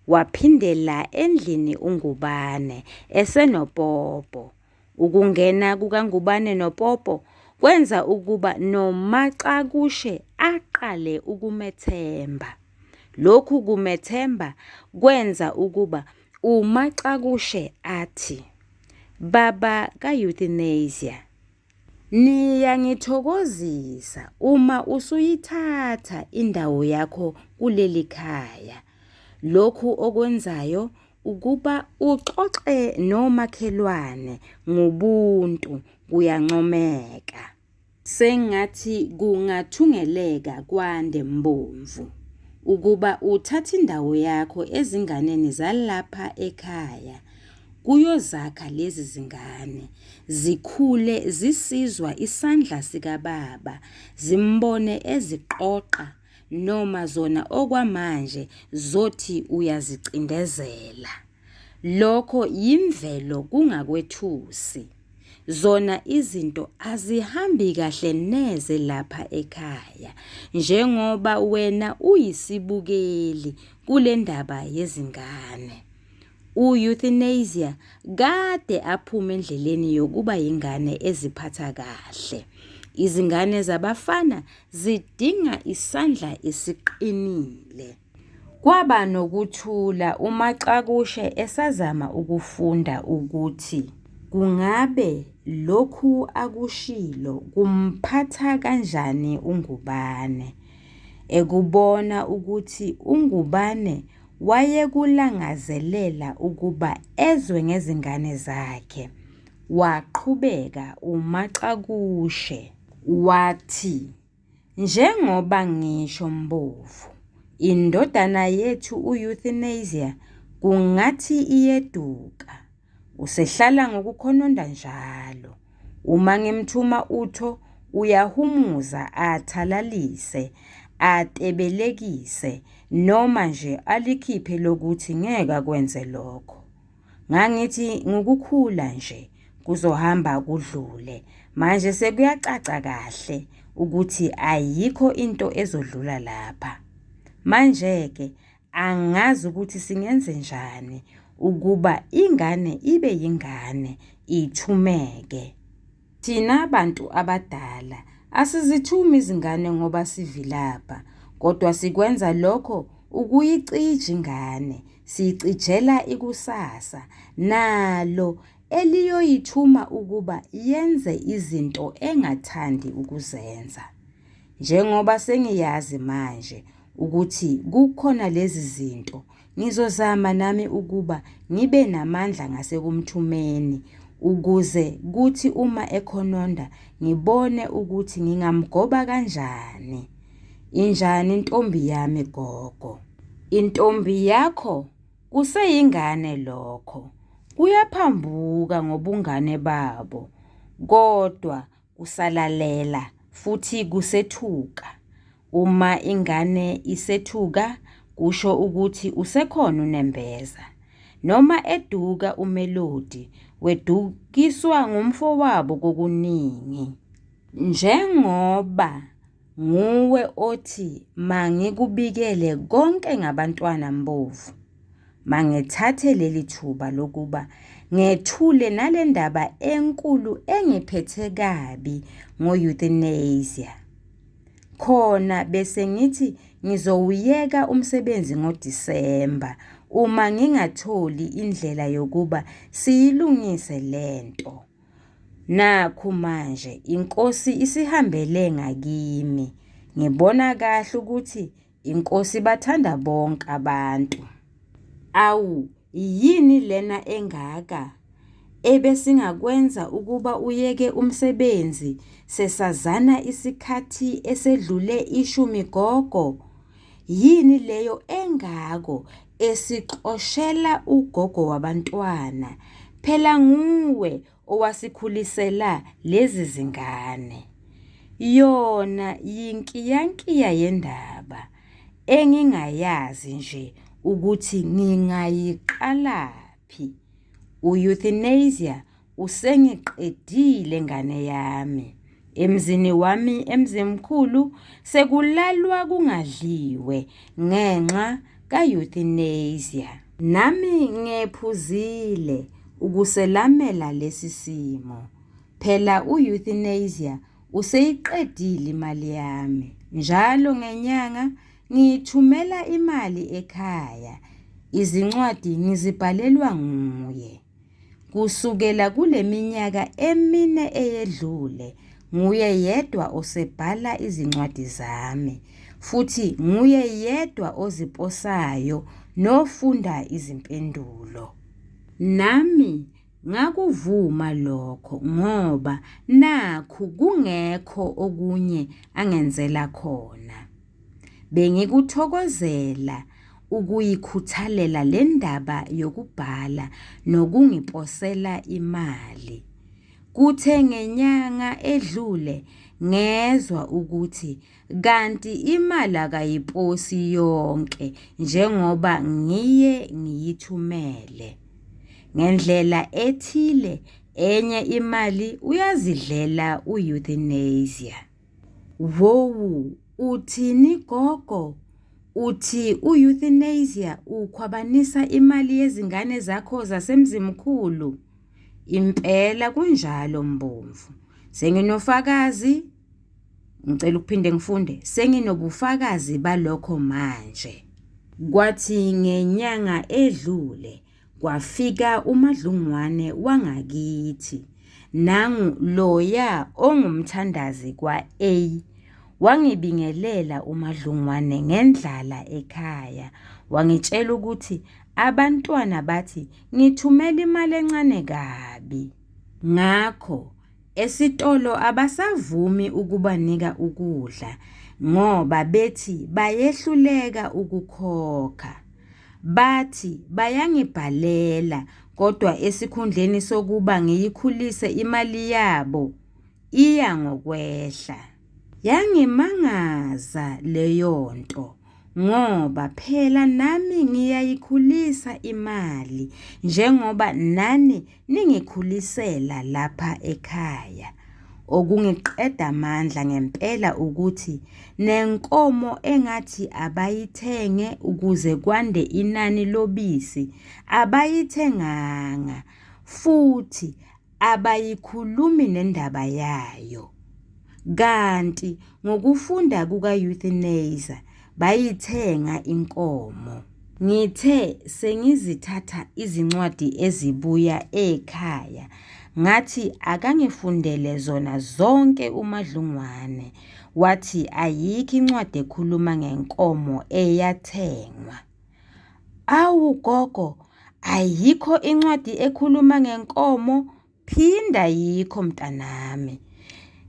Speaker 1: Waphindela endlini uNgubane esenopopo. Ukungena kukaNgubane nopopo kwenza ukuba noMaXakushe aqale ukumethemba. Lokhu kumethemba kwenza ukuba uMaXakushe athi, Baba ka-Euthanasia, niyangithokozisa uma usuyithatha indawo yakho kuleli khaya. Lokhu okwenzayo ukuba uxoxe nomakhelwane ngobuntu kuyancomeka. Sengathi kungathungeleka kwande Mbomvu ukuba uthathe indawo yakho ezinganeni zalapha ekhaya. Kuyozakha lezi zingane zikhule zisizwa isandla sikababa, zimbone eziqoqa noma zona okwamanje zothi uyazicindezela. Lokho yimvelo kungakwethusi. Zona izinto azihambi kahle neze lapha ekhaya njengoba wena uyisibukeli kule ndaba yezingane. U-Euthanasia kade aphume endleleni yokuba yingane eziphatha kahle. Izingane zabafana zidinga isandla esiqinile. Kwaba nokuthula uMaXakushe esazama ukufunda ukuthi kungabe lokhu akushilo kumphatha kanjani uNgubane. Ekubona ukuthi uNgubane wayekulangazelela ukuba ezwe ngezingane zakhe, waqhubeka uMaXakushe wathi, Njengoba ngisho Mbovu, indodana yethu u-Euthanasia kungathi iyeduka. Usehlala ngokukhononda njalo. Uma ngimthuma utho uyahumuza athalalise, atebelekise noma nje alikhiphe lokuthi ngeke akwenze lokho. Ngangithi ngukukhula nje kuzohamba kudlule, manje sekuyacaca kahle ukuthi ayikho into ezodlula lapha. Manje-ke angazi ukuthi singenzenjani ukuba ingane ibe yingane ithumeke. Thina bantu abadala asizithumi izingane ngoba sivilapha, kodwa sikwenza lokho ukuyicija ingane, siyicijela ikusasa nalo eliyoyithuma ukuba yenze izinto engathandi ukuzenza. Njengoba sengiyazi manje ukuthi kukhona lezi zinto, ngizozama nami ukuba ngibe namandla ngasekumthumeni ukuze kuthi uma ekhononda ngibone ukuthi ngingamgoba kanjani. Injani intombi yami gogo? Intombi yakho kuseyingane lokho, kuyaphambuka ngobungane babo kodwa kusalalela futhi kusethuka. Uma ingane isethuka kusho ukuthi usekhona unembeza. Noma eduka uMelody wedukiswa ngumfowabo kokuningi. Njengoba nguwe othi mangikubikele konke ngabantwana Mbovu, mangithathe leli thuba lokuba ngethule nale ndaba enkulu engiphethe kabi ngo-euthanasia. Khona bese ngithi ngizowuyeka umsebenzi ngoDisemba uma ngingatholi indlela yokuba siyilungise le nto. Nakhu manje inkosi isihambele ngakimi. Ngibona kahle ukuthi inkosi ibathanda bonke abantu. Awu, yini lena engaka ebesingakwenza ukuba uyeke umsebenzi sesazana isikhathi esedlule ishumi gogo? Yini leyo engako esixoshela ugogo wabantwana? Phela nguwe owasikhulisela lezi zingane. Yona yinkiyankiya yendaba engingayazi nje ukuthi ngingayiqalaphi. U-euthanasia usengiqedile ngane yami. Emzini wami eMzimkhulu sekulalwa kungadliwe ngenxa ka-euthanasia. Nami ngephuzile ukuselamela lesi simo. Phela u-euthanasia useyiqedile imali yami. Njalo ngenyanga ngiyithumela imali ekhaya. Izincwadi ngizibhalelwa nguye. Kusukela kule minyaka emine eyedlule nguye yedwa osebhala izincwadi zami futhi nguye yedwa oziposayo nofunda izimpendulo. Nami ngakuvuma lokho ngoba nakhu kungekho okunye angenzela khona. Bengikuthokozela ukuyikhuthalela le ndaba yokubhala nokungiposela imali. Kuthe ngenyanga edlule ngezwa ukuthi kanti imali akayiposi yonke njengoba ngiye ngiyithumele. Ngendlela ethile enye imali uyazidlela u-euthanasia. Wowu, uthini gogo? Uthi u-euthanasia ukhwabanisa imali yezingane zakho zaseMzimkhulu? Impela kunjalo Mbomvu. Senginofakazi, ngicela ukuphinde ngifunde, senginobufakazi balokho manje. Kwathi ngenyanga edlule kwafika uMadlungwane wangakithi, nangu loya ongumthandazi kwa-A. Wangibingelela uMadlungwane ngendlala ekhaya, wangitshela ukuthi abantwana bathi ngithumela imali encane kabi. Ngakho esitolo abasavumi ukubanika ukudla ngoba bethi bayehluleka ukukhokha. Bathi bayangibhalela kodwa esikhundleni sokuba ngiyikhulise imali yabo iya ngokwehla. Yangimangaza leyo nto ngoba phela nami ngiyayikhulisa imali njengoba nani ningikhulisela lapha ekhaya. Okungiqeda amandla ngempela ukuthi nenkomo engathi abayithenge ukuze kwande inani lobisi abayithenganga futhi abayikhulumi nendaba yayo. Kanti ngokufunda kuka-euthanasia bayithenga inkomo. Ngithe sengizithatha izincwadi ezibuya ekhaya ngathi akangifundele zona zonke uMadlungwane, wathi ayikho incwadi ekhuluma ngenkomo eyathengwa. Awu gogo, ayikho incwadi ekhuluma ngenkomo? Phinda yikho mntanami.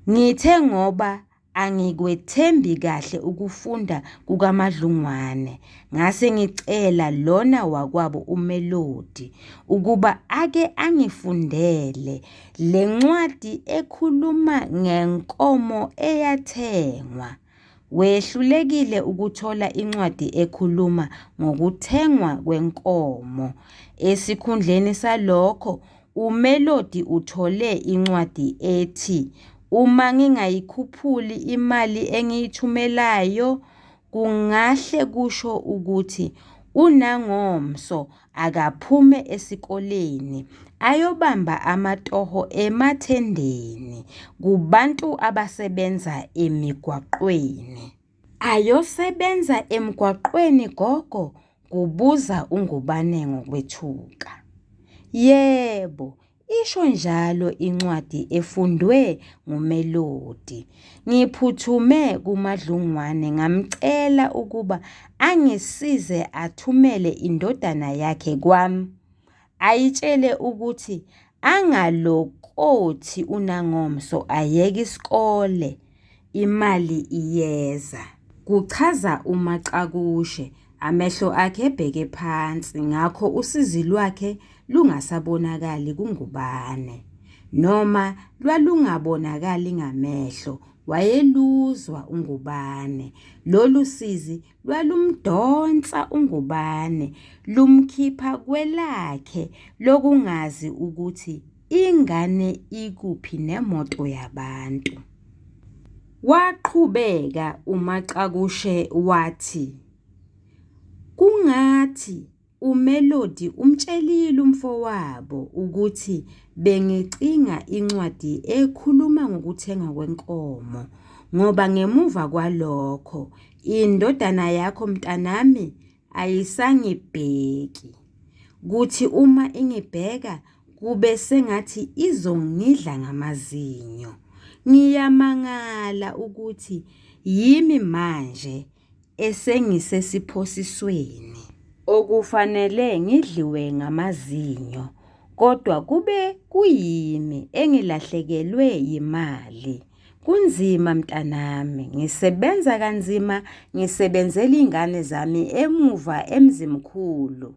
Speaker 1: Ngithe ngoba Angikwethembi kahle ukufunda kukaMadlungwane, ngase ngicela lona wakwabo uMelody ukuba ake angifundele le ncwadi ekhuluma ngenkomo eyathengwa. Wehlulekile ukuthola incwadi ekhuluma ngokuthengwa kwenkomo. Esikhundleni salokho, uMelody uthole incwadi ethi uma ngingayikhuphuli imali engiyithumelayo, kungahle kusho ukuthi uNangomso akaphume esikoleni ayobamba amatoho emathendeni kubantu abasebenza emigwaqweni. Ayosebenza emgwaqweni gogo? Kubuza uNgubane ngokwethuka. Yebo, isho njalo incwadi efundwe nguMelody. Ngiphuthume kuMadlungwane ngamcela ukuba angisize athumele indodana yakhe kwami, ayitshele ukuthi angalokothi uNangomso ayeke isikole, imali iyeza. Kuchaza uMaXakushe, amehlo akhe ebheke phansi ngakho usizi lwakhe lungasabonakali kuNgubane. Noma lwalungabonakali ngamehlo, wayeluzwa uNgubane. Lolu sizi lwalumdonsa uNgubane lumkhipha kwelakhe lokungazi ukuthi ingane ikuphi nemoto yabantu. Waqhubeka uMaXakushe wathi, Kungathi uMelody umtshelile umfowabo ukuthi bengicinga incwadi ekhuluma ngokuthengwa kwenkomo ngoba ngemuva kwalokho indodana yakho mntanami ayisangibheki. Kuthi uma ingibheka kube sengathi izongidla ngamazinyo. Ngiyamangala ukuthi yimi manje esengisesiphosisweni okufanele ngidliwe ngamazinyo kodwa kube kuyimi engilahlekelwe yimali. Kunzima mntanami, ngisebenza kanzima ngisebenzela iy'ngane zami emuva eMzimkhulu.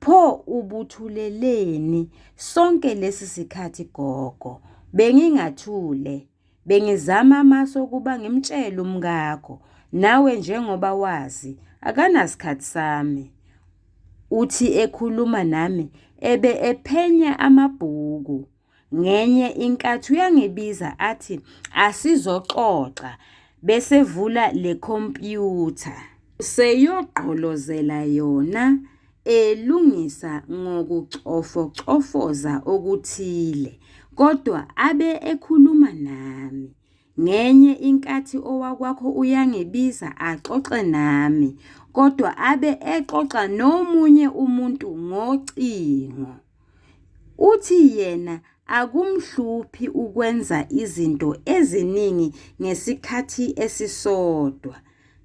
Speaker 1: Pho ubuthuleleni sonke lesi sikhathi gogo? Bengingathule. Bengizama amasu okuba ngimtshele umkakho, nawe njengoba wazi akanasikhathi sami. Uthi ekhuluma nami ebe ephenya amabhuku. Ngenye inkathi uyangibiza athi asizoxoxa bese evula le khompyutha. Useyogqolozela yona elungisa ngokucofocofoza okuthile kodwa abe ekhuluma nami. Ngenye inkathi owakwakho uyangibiza axoxe nami kodwa abe exoxa nomunye umuntu ngocingo. Uthi yena akumhluphi ukwenza izinto eziningi ngesikhathi esisodwa.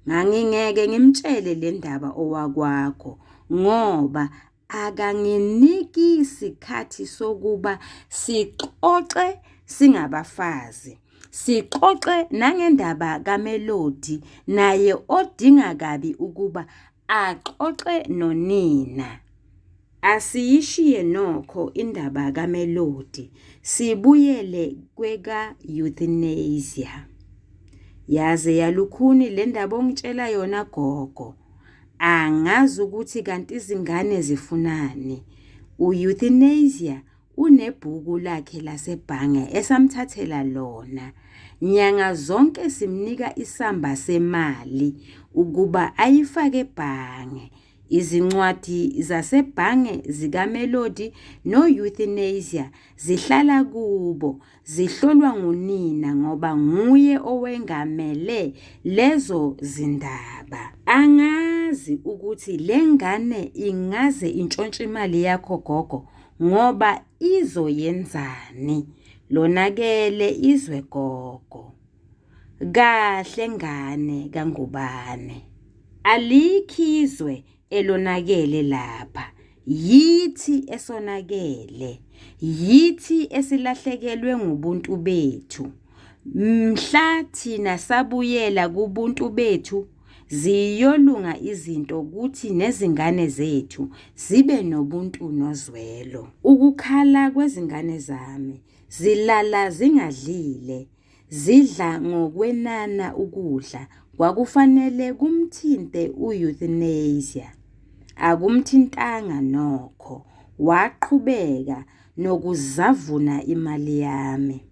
Speaker 1: Ngangingeke ngimtshele le ndaba owakwakho ngoba akanginiki sikhathi sokuba sixoxe singabafazi. Sixoxe nangendaba kaMelody naye odinga kabi ukuba axoxe nonina. Asiyishiye nokho indaba kaMelody sibuyele kweka-euthanasia. Yaze yalukhuni le ndaba ongitshela yona gogo. Angazi ukuthi kanti izingane zifunani. U-euthanasia unebhuku lakhe lasebhange esamthathela lona. Nyanga zonke simnika isamba semali ukuba ayifake ebhange. Izincwadi zasebhange zikaMelody no-Euthanasia zihlala kubo, zihlolwa ngunina ngoba nguye owengamele lezo zindaba. Angazi ukuthi le ngane ingaze intshontshe imali yakho gogo ngoba izoyenzani. Lonakele izwe gogo. Kahle ngane kaNgubane. Alikho izwe elonakele lapha. Yithi esonakele. Yithi esilahlekelwe ngubuntu bethu. Mhla thina sabuyela kubuntu bethu ziyolunga izinto kuthi nezingane zethu zibe nobuntu nozwelo. Ukukhala kwezingane zami, zilala zingadlile, zidla ngokwenana ukudla kwakufanele kumthinte u-Euthanasia. Akumthintanga nokho, waqhubeka nokuzavuna imali yami.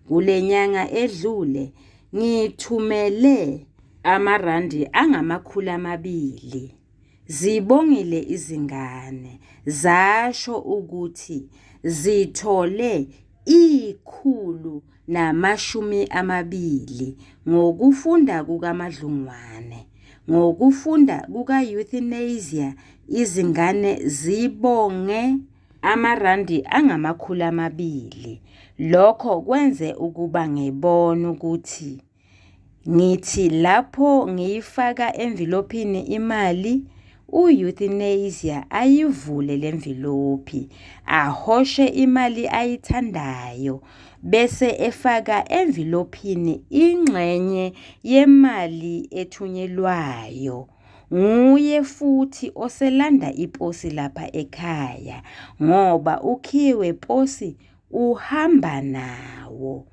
Speaker 1: Kule nyanga edlule ngithumele amarandi angama-200. Zibongile izingane, zasho ukuthi zithole 120 ngokufunda kukaMaDlungwane. Ngokufunda kuka-Euthanasia izingane zibonge amarandi angama-200. Lokho kwenze ukuba ngibone ukuthi ngithi lapho ngiyifaka emvilophini imali, u-Euthanasia ayivule le mvilophi, ahoshe imali ayithandayo bese efaka emvilophini ingxenye yemali ethunyelwayo. Nguye futhi oselanda iposi lapha ekhaya ngoba ukhiye weposi uhamba nawo.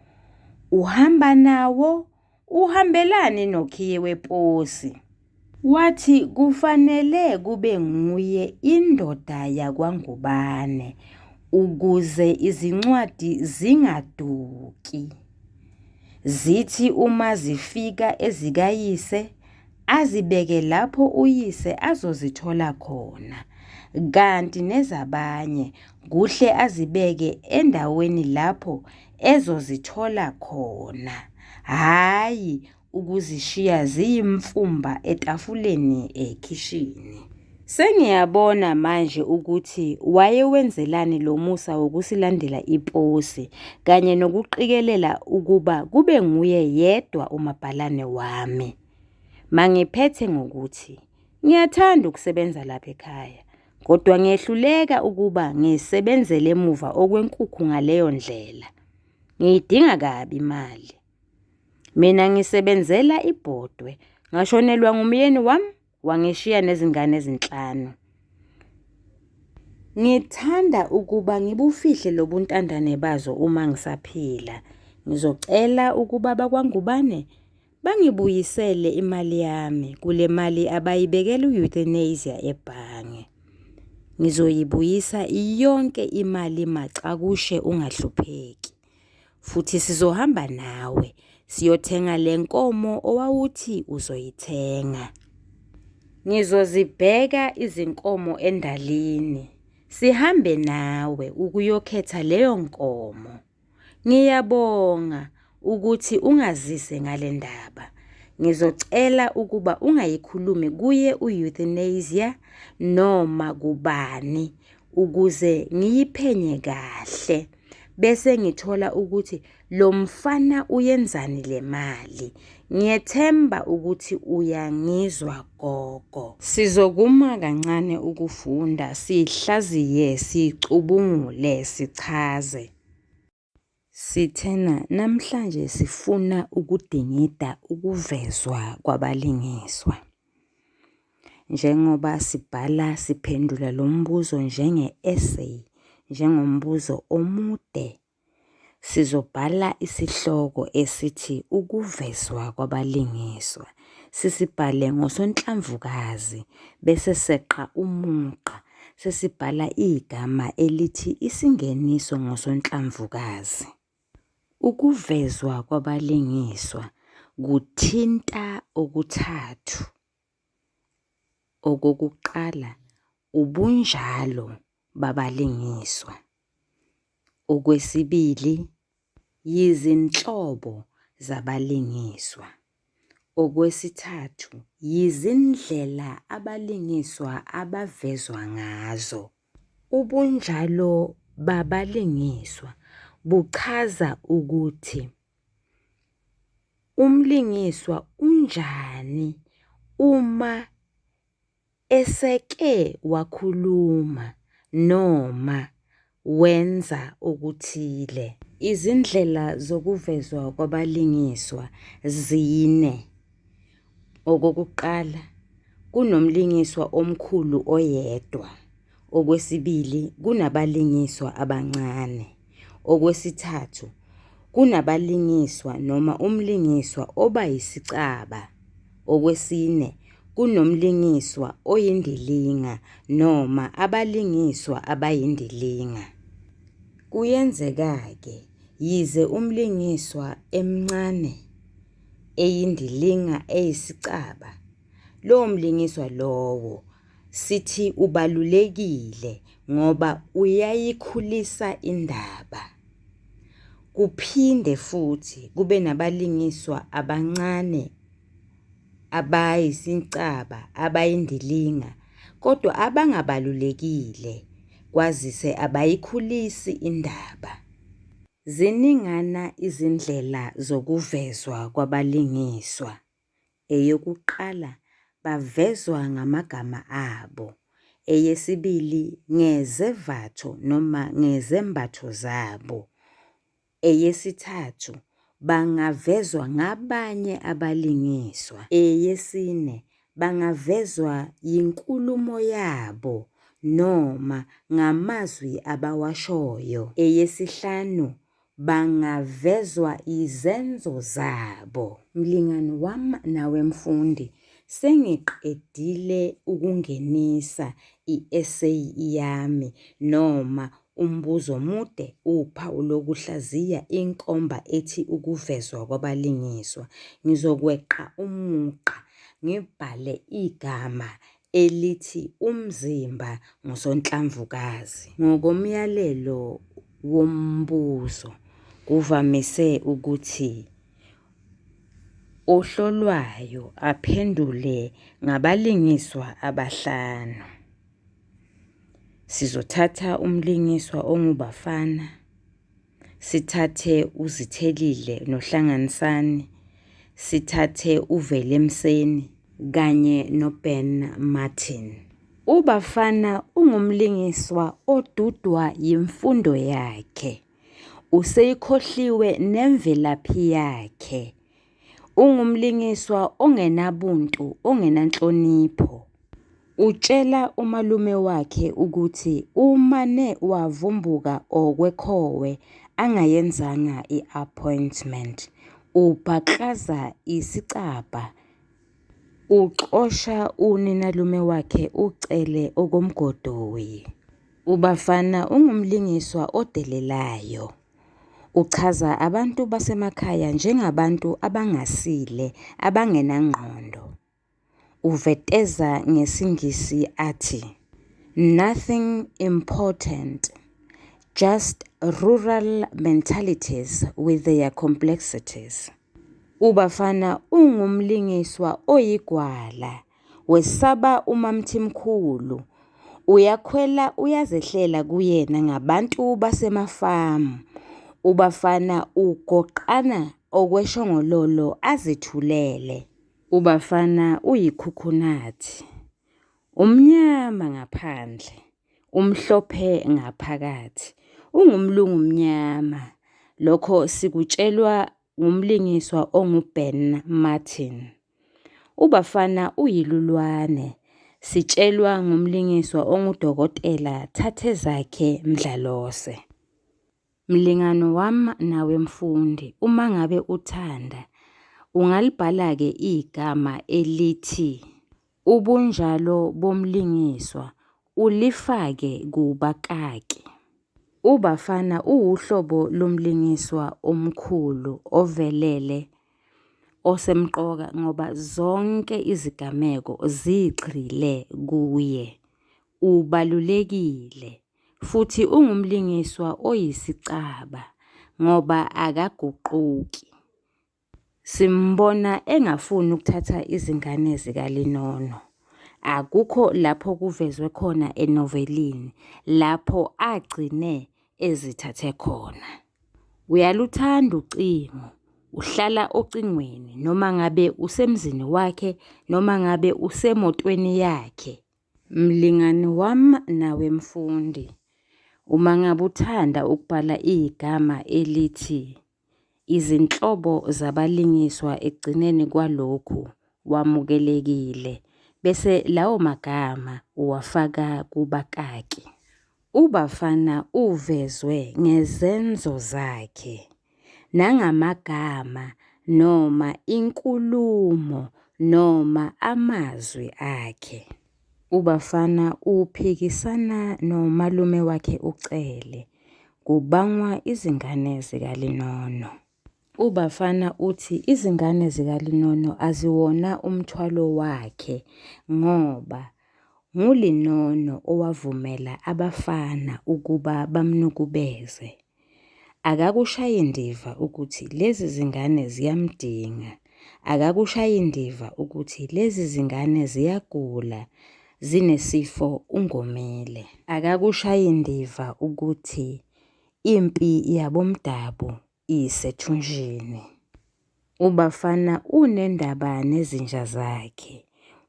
Speaker 1: Uhamba nawo? Uhambelani nokhiye weposi? Wathi kufanele kube nguye indoda yakwaNgubane ukuze izincwadi zingaduki. Zithi uma zifika ezikayise azibeke lapho uyise azozithola khona, kanti nezabanye kuhle azibeke endaweni lapho ezozithola khona, hhayi ukuzishiya ziyimfumba etafuleni ekhishini. Sengiyabona manje ukuthi wayewenzelani lo musa wokusilandela iposi kanye nokuqikelela ukuba kube nguye yedwa umabhalane wami. Mangiphethe ngokuthi ngiyathanda ukusebenza lapha ekhaya, kodwa ngiyehluleka ukuba ngisebenzele emuva okwenkukhu ngaleyo ndlela. Ngiyidinga kabi imali. Mina ngisebenzela ibhodwe, ngashonelwa ngumyeni wami wangishiya nezingane ezinhlanu. Ngithanda ukuba ngibufihle lobuntandane bazo uma ngisaphila. Ngizocela ukuba bakwaNgubane bangibuyisele imali yami kule mali abayibekela u-euthanasia ebhange. Ngizoyibuyisa yonke imali macakushe ungahlupheki. Futhi sizohamba nawe siyothenga le nkomo owawuthi uzoyithenga. Ngizozibheka izinkomo endalini, sihambe nawe ukuyokhetha leyo nkomo. Ngiyabonga ukuthi ungazise ngale ndaba. Ngizocela ukuba ungayikhulumi kuye u-euthanasia noma kubani ukuze ngiyiphenye kahle bese ngithola ukuthi lo mfana uyenzani le mali. Ngiyethemba ukuthi uyangizwa gogo. Sizokuma kancane ukufunda, sihlaziye, sicubungule, sichaze. Sithena namhlanje sifuna ukudingida ukuvezwa kwabalingiswa. Njengoba sibhala siphendula lo mbuzo njenge-essay, njengombuzo omude, sizobhala isihloko esithi ukuvezwa kwabalingiswa. Sisibhale ngosonhlamvukazi bese seqa umugqa sesibhala igama elithi isingeniso ngosonhlamvukazi. Ukuvezwa kwabalingiswa kuthinta okuthathu. Okokuqala, ubunjalo babalingiswa. Okwesibili, yizinhlobo zabalingiswa. Okwesithathu, yizindlela abalingiswa abavezwa ngazo. Ubunjalo babalingiswa buchaza ukuthi umlingiswa unjani uma eseke wakhuluma noma. wenza okuthile. Izindlela zokuvezwa kwabalingiswa zine. Okokuqala, kunomlingiswa omkhulu oyedwa. Okwesibili, kunabalingiswa abancane. Okwesithathu, kunabalingiswa noma umlingiswa oba yisicaba. Okwesine, kunomlingiswa oyindilinga noma abalingiswa abayindilinga. Kuyenzeka-ke yize umlingiswa emncane, eyindilinga eyisicaba, lowo mlingiswa lowo sithi ubalulekile ngoba uyayikhulisa indaba. Kuphinde futhi kube nabalingiswa abancane abayisicaba, abayindilinga kodwa abangabalulekile kwazise abayikhulisi indaba. Ziningana izindlela zokuvezwa kwabalingiswa. Eyokuqala, bavezwa ngamagama abo. Eyesibili, ngezevatho noma ngezembatho zabo. Eyesithathu, bangavezwa ngabanye abalingiswa. Eyesine, bangavezwa yinkulumo yabo noma ngamazwi abawashoyo. Eyesihlanu, bangavezwa izenzo zabo. Mlingani wami nawe mfundi, sengiqedile ukungenisa i-eseyi yami noma Umbuzo mude, uphawu lokuhlaziya inkomba ethi ukuvezwa kwabalingiswa. Ngizokweqa umugqa ngibhale igama elithi umzimba ngusonhlamvukazi. Ngokomyalelo wombuzo kuvamise ukuthi ohlolwayo aphendule ngabalingiswa abahlanu. Sizothatha umlingiswa onguBafana, sithathe uZithelile noHlanganisani, sithathe uVelemseni kanye noBen Martin. UBafana ungumlingiswa odudwa yimfundo yakhe. Useyikhohliwe nemvelaphi yakhe. Ungumlingiswa ongenabuntu, ongenanhlonipho. Utshela umalume wakhe ukuthi umane wavumbuka okwekhowe angayenzanga i-appointment. Ubhaklaza isicabha, uxosha uninalume wakhe uCele okomgodoyi. UBafana ungumlingiswa odelelayo. Uchaza abantu basemakhaya njengabantu abangasile, abangenangqondo. Uveteza ngesiNgisi athi, Nothing important, just rural mentalities with their complexities. UBafana ungumlingiswa oyigwala, wesaba uMaMthimkhulu, uyakhwela uyazehlela kuyena ngabantu basemafamu. UBafana ugoqana okweshongololo azithulele. UBafana uyikhukhunathi, umnyama ngaphandle, umhlophe ngaphakathi. Ungumlungu mnyama. Lokho sikutshelwa ngumlingiswa onguBen Martin. UBafana uyilulwane, sitshelwa ngumlingiswa onguDokotela Thathezakhe Mdlalose. Mlingani wami nawe mfundi, uma ngabe uthanda ungalibhala-ke igama elithi ubunjalo bomlingiswa ulifake kubakaki. UBafana uwuhlobo lomlingiswa omkhulu ovelele osemqoka ngoba zonke izigameko zigxile kuye. Ubalulekile. Futhi ungumlingiswa oyisicaba ngoba akaguquki. Simbona engafuni ukuthatha izingane zikaLinono. Akukho lapho kuvezwe khona enovelini lapho agcine ezithathe khona. Uyaluthanda ucingo, uhlala ocingweni noma ngabe usemzini wakhe noma ngabe usemotweni yakhe. Mlingani wami nawe mfundi, Uma ngabe uthanda ukubhala igama elithi izinhlobo zabalingiswa ekugcineni kwalokhu wamukelekile bese lawo magama uwafaka kubakaki. UBafana uvezwe ngezenzo zakhe nangamagama noma inkulumo noma amazwi akhe. UBafana uphikisana nomalume wakhe uCele kubangwa izingane zikaLinono. UBafana uthi izingane zikaLinono aziwona umthwalo wakhe ngoba nguLinono owavumela abafana ukuba bamnukubeze. Akakushayi ndiva ukuthi lezi zingane ziyamdinga, akakushayi ndiva ukuthi lezi zingane ziyagula zinesifo ungomile. Akakushayi ndiva ukuthi impi yabomdabu isethunjini. UBafana unendaba nezinja zakhe.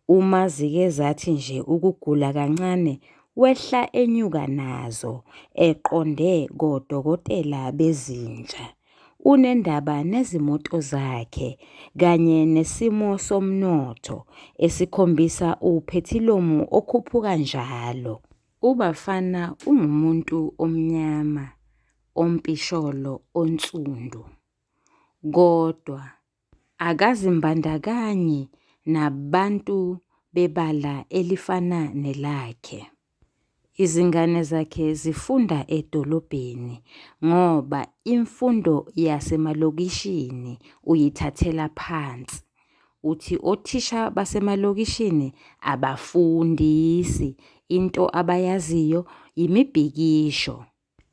Speaker 1: Uma zike zathi nje ukugula kancane wehla enyuka nazo eqonde kodokotela bezinja. Unendaba nezimoto zakhe kanye nesimo somnotho esikhombisa uphethilomu okhuphuka njalo. UBafana ungumuntu omnyama, ompisholo, onsundu kodwa akazimbandakanyi nabantu bebala elifana nelakhe. Izingane zakhe zifunda edolobheni ngoba imfundo yasemalokishini uyithathela phansi. Uthi othisha basemalokishini abafundisi, into abayaziyo yimibhikisho.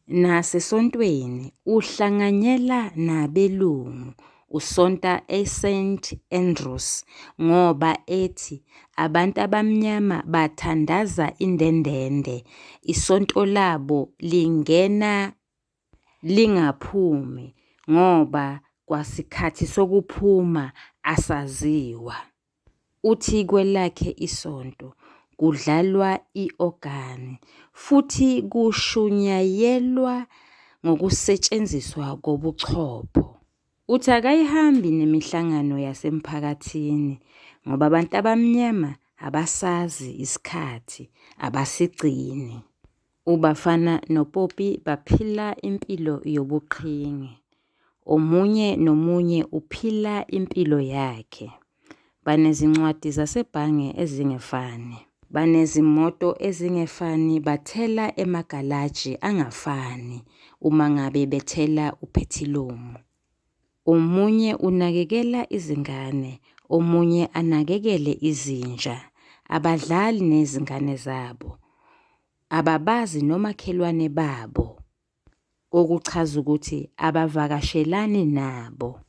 Speaker 1: Nasesontweni uhlanganyela nabelungu, usonta eSt Andrews ngoba ethi abantu abamnyama bathandaza indendende, isonto labo lingena lingaphumi ngoba kwasikhathi sokuphuma asaziwa. Uthi kwelakhe isonto kudlalwa i-ogani futhi kushunyayelwa ngokusetshenziswa kobuchopho. Uthi akayihambi nemihlangano yasemphakathini ngoba abantu abamnyama abasazi isikhathi, abasigcini. UBafana noPoppy baphila impilo yobuqhingi. Omunye nomunye uphila impilo yakhe. Banezincwadi zasebhange ezingefani. Banezimoto ezingefani bathela emagalaji angafani uma ngabe bethela uphethilomu. Omunye unakekela izingane, omunye anakekele izinja. Abadlali nezingane zabo. Ababazi nomakhelwane babo. Okuchaza ukuthi abavakashelani nabo.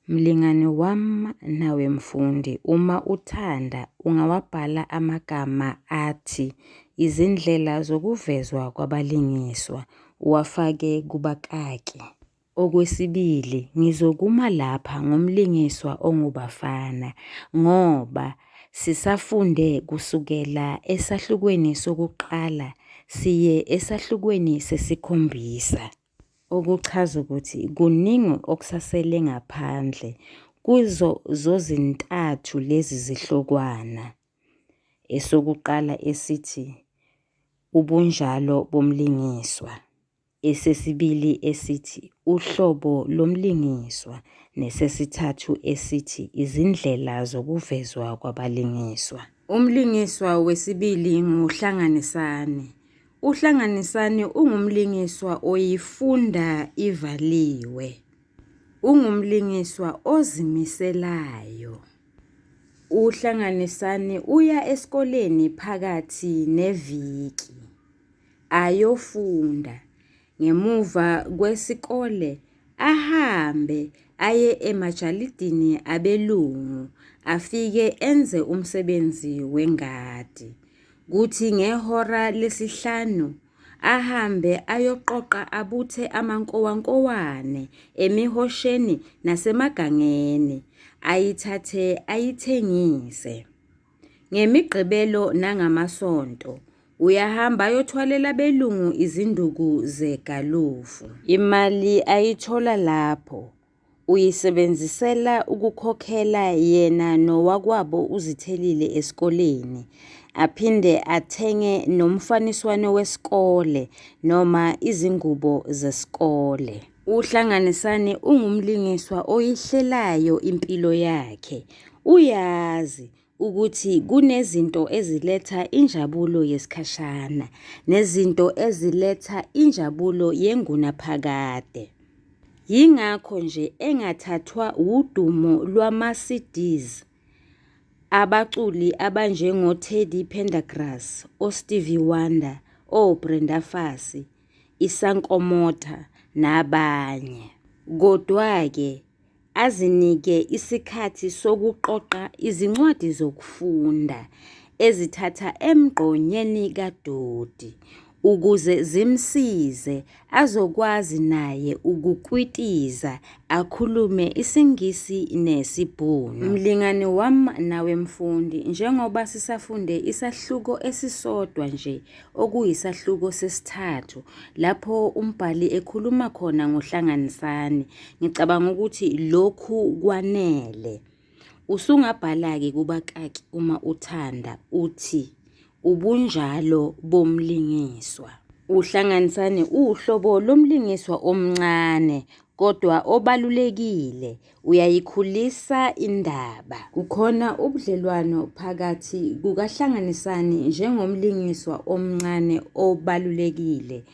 Speaker 1: Mlingani wam nawe mfundi uma uthanda ungawabhala amagama athi izindlela zokuvezwa kwabalingiswa uwafake kubakaki. Okwesibili, ngizokuma lapha ngomlingiswa onguBafana ngoba sisafunde kusukela esahlukweni sokuqala siye esahlukweni sesikhombisa. Okuchaza ukuthi kuningi okusasele ngaphandle kuzo zozintathu lezi zihlokwana. Esokuqala esithi ubunjalo bomlingiswa. Esesibili esithi uhlobo lomlingiswa nesesithathu esithi izindlela zokuvezwa kwabalingiswa. Umlingiswa wesibili nguHlanganisani. UHlanganisani ungumlingiswa oyifunda ivaliwe. Ungumlingiswa ozimiselayo. UHlanganisani uya esikoleni phakathi neviki. Ayofunda. Ngemuva kwesikole ahambe aye emajalidini abelungu afike enze umsebenzi wengadi. Kuthi ngehora lesihlanu ahambe ayoqoqa abuthe amankowankowane emihosheni nasemagangeni ayithathe ayithengise. NgeMigqibelo nangamaSonto. Uyahamba ayothwalela abelungu izinduku zegalufu. Imali ayithola lapho uyisebenzisela ukukhokhela yena nowakwabo uZithelile esikoleni, aphinde athenge nomfaniswano wesikole noma izingubo zesikole. UHlanganisani ungumlingiswa oyihlelayo impilo yakhe, uyazi ukuthi kunezinto eziletha injabulo yesikhashana nezinto eziletha injabulo yengunaphakade. Yingakho nje engathathwa wudumo lwama-CDs abaculi abanjengo-Teddy Pendergrass, oStevie Wonder, oBrenda Fassie, iSankomota nabanye. Kodwa-ke azinike isikhathi sokuqoqa izincwadi zokufunda ezithatha emgqonyeni kadoti ukuze zimsize azokwazi naye ukukwitiza akhulume isiNgisi nesiBhunu. Mlingani wami nawe mfundi, njengoba sisafunde isahluko esisodwa nje okuyisahluko sesithathu lapho umbhali ekhuluma khona ngoHlanganisani, ngicabanga ukuthi lokhu kwanele. Usungabhala-ke kubakaki uma uthanda uthi ubunjalo bomlingiswa. UHlanganisani uwuhlobo lomlingiswa omncane kodwa obalulekile, uyayikhulisa indaba. Kukhona ubudlelwano phakathi kukaHlanganisani njengomlingiswa omncane obalulekile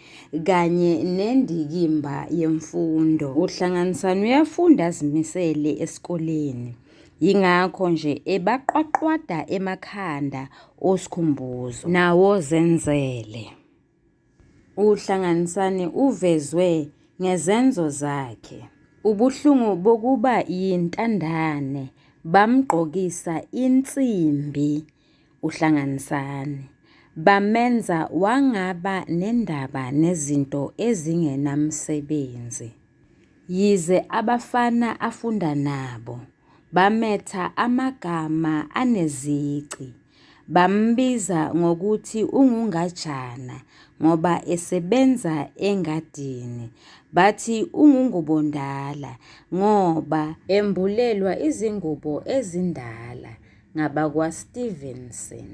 Speaker 1: kanye nendikimba yemfundo. UHlanganisani uyafunda azimisele esikoleni, yingakho nje ebaqwaqwada emakhanda oSikhumbuzo nawoZenzele. UHlanganisani uvezwe ngezenzo zakhe. Ubuhlungu bokuba yintandane bamgqokisa insimbi uHlanganisani, bamenza wangaba nendaba nezinto ezingenamsebenzi. Yize abafana afunda nabo bametha amagama anezici, bambiza ngokuthi ungungajana ngoba esebenza engadini, bathi ungungubondala ngoba embulelwa izingubo ezindala ngabakwaStevenson.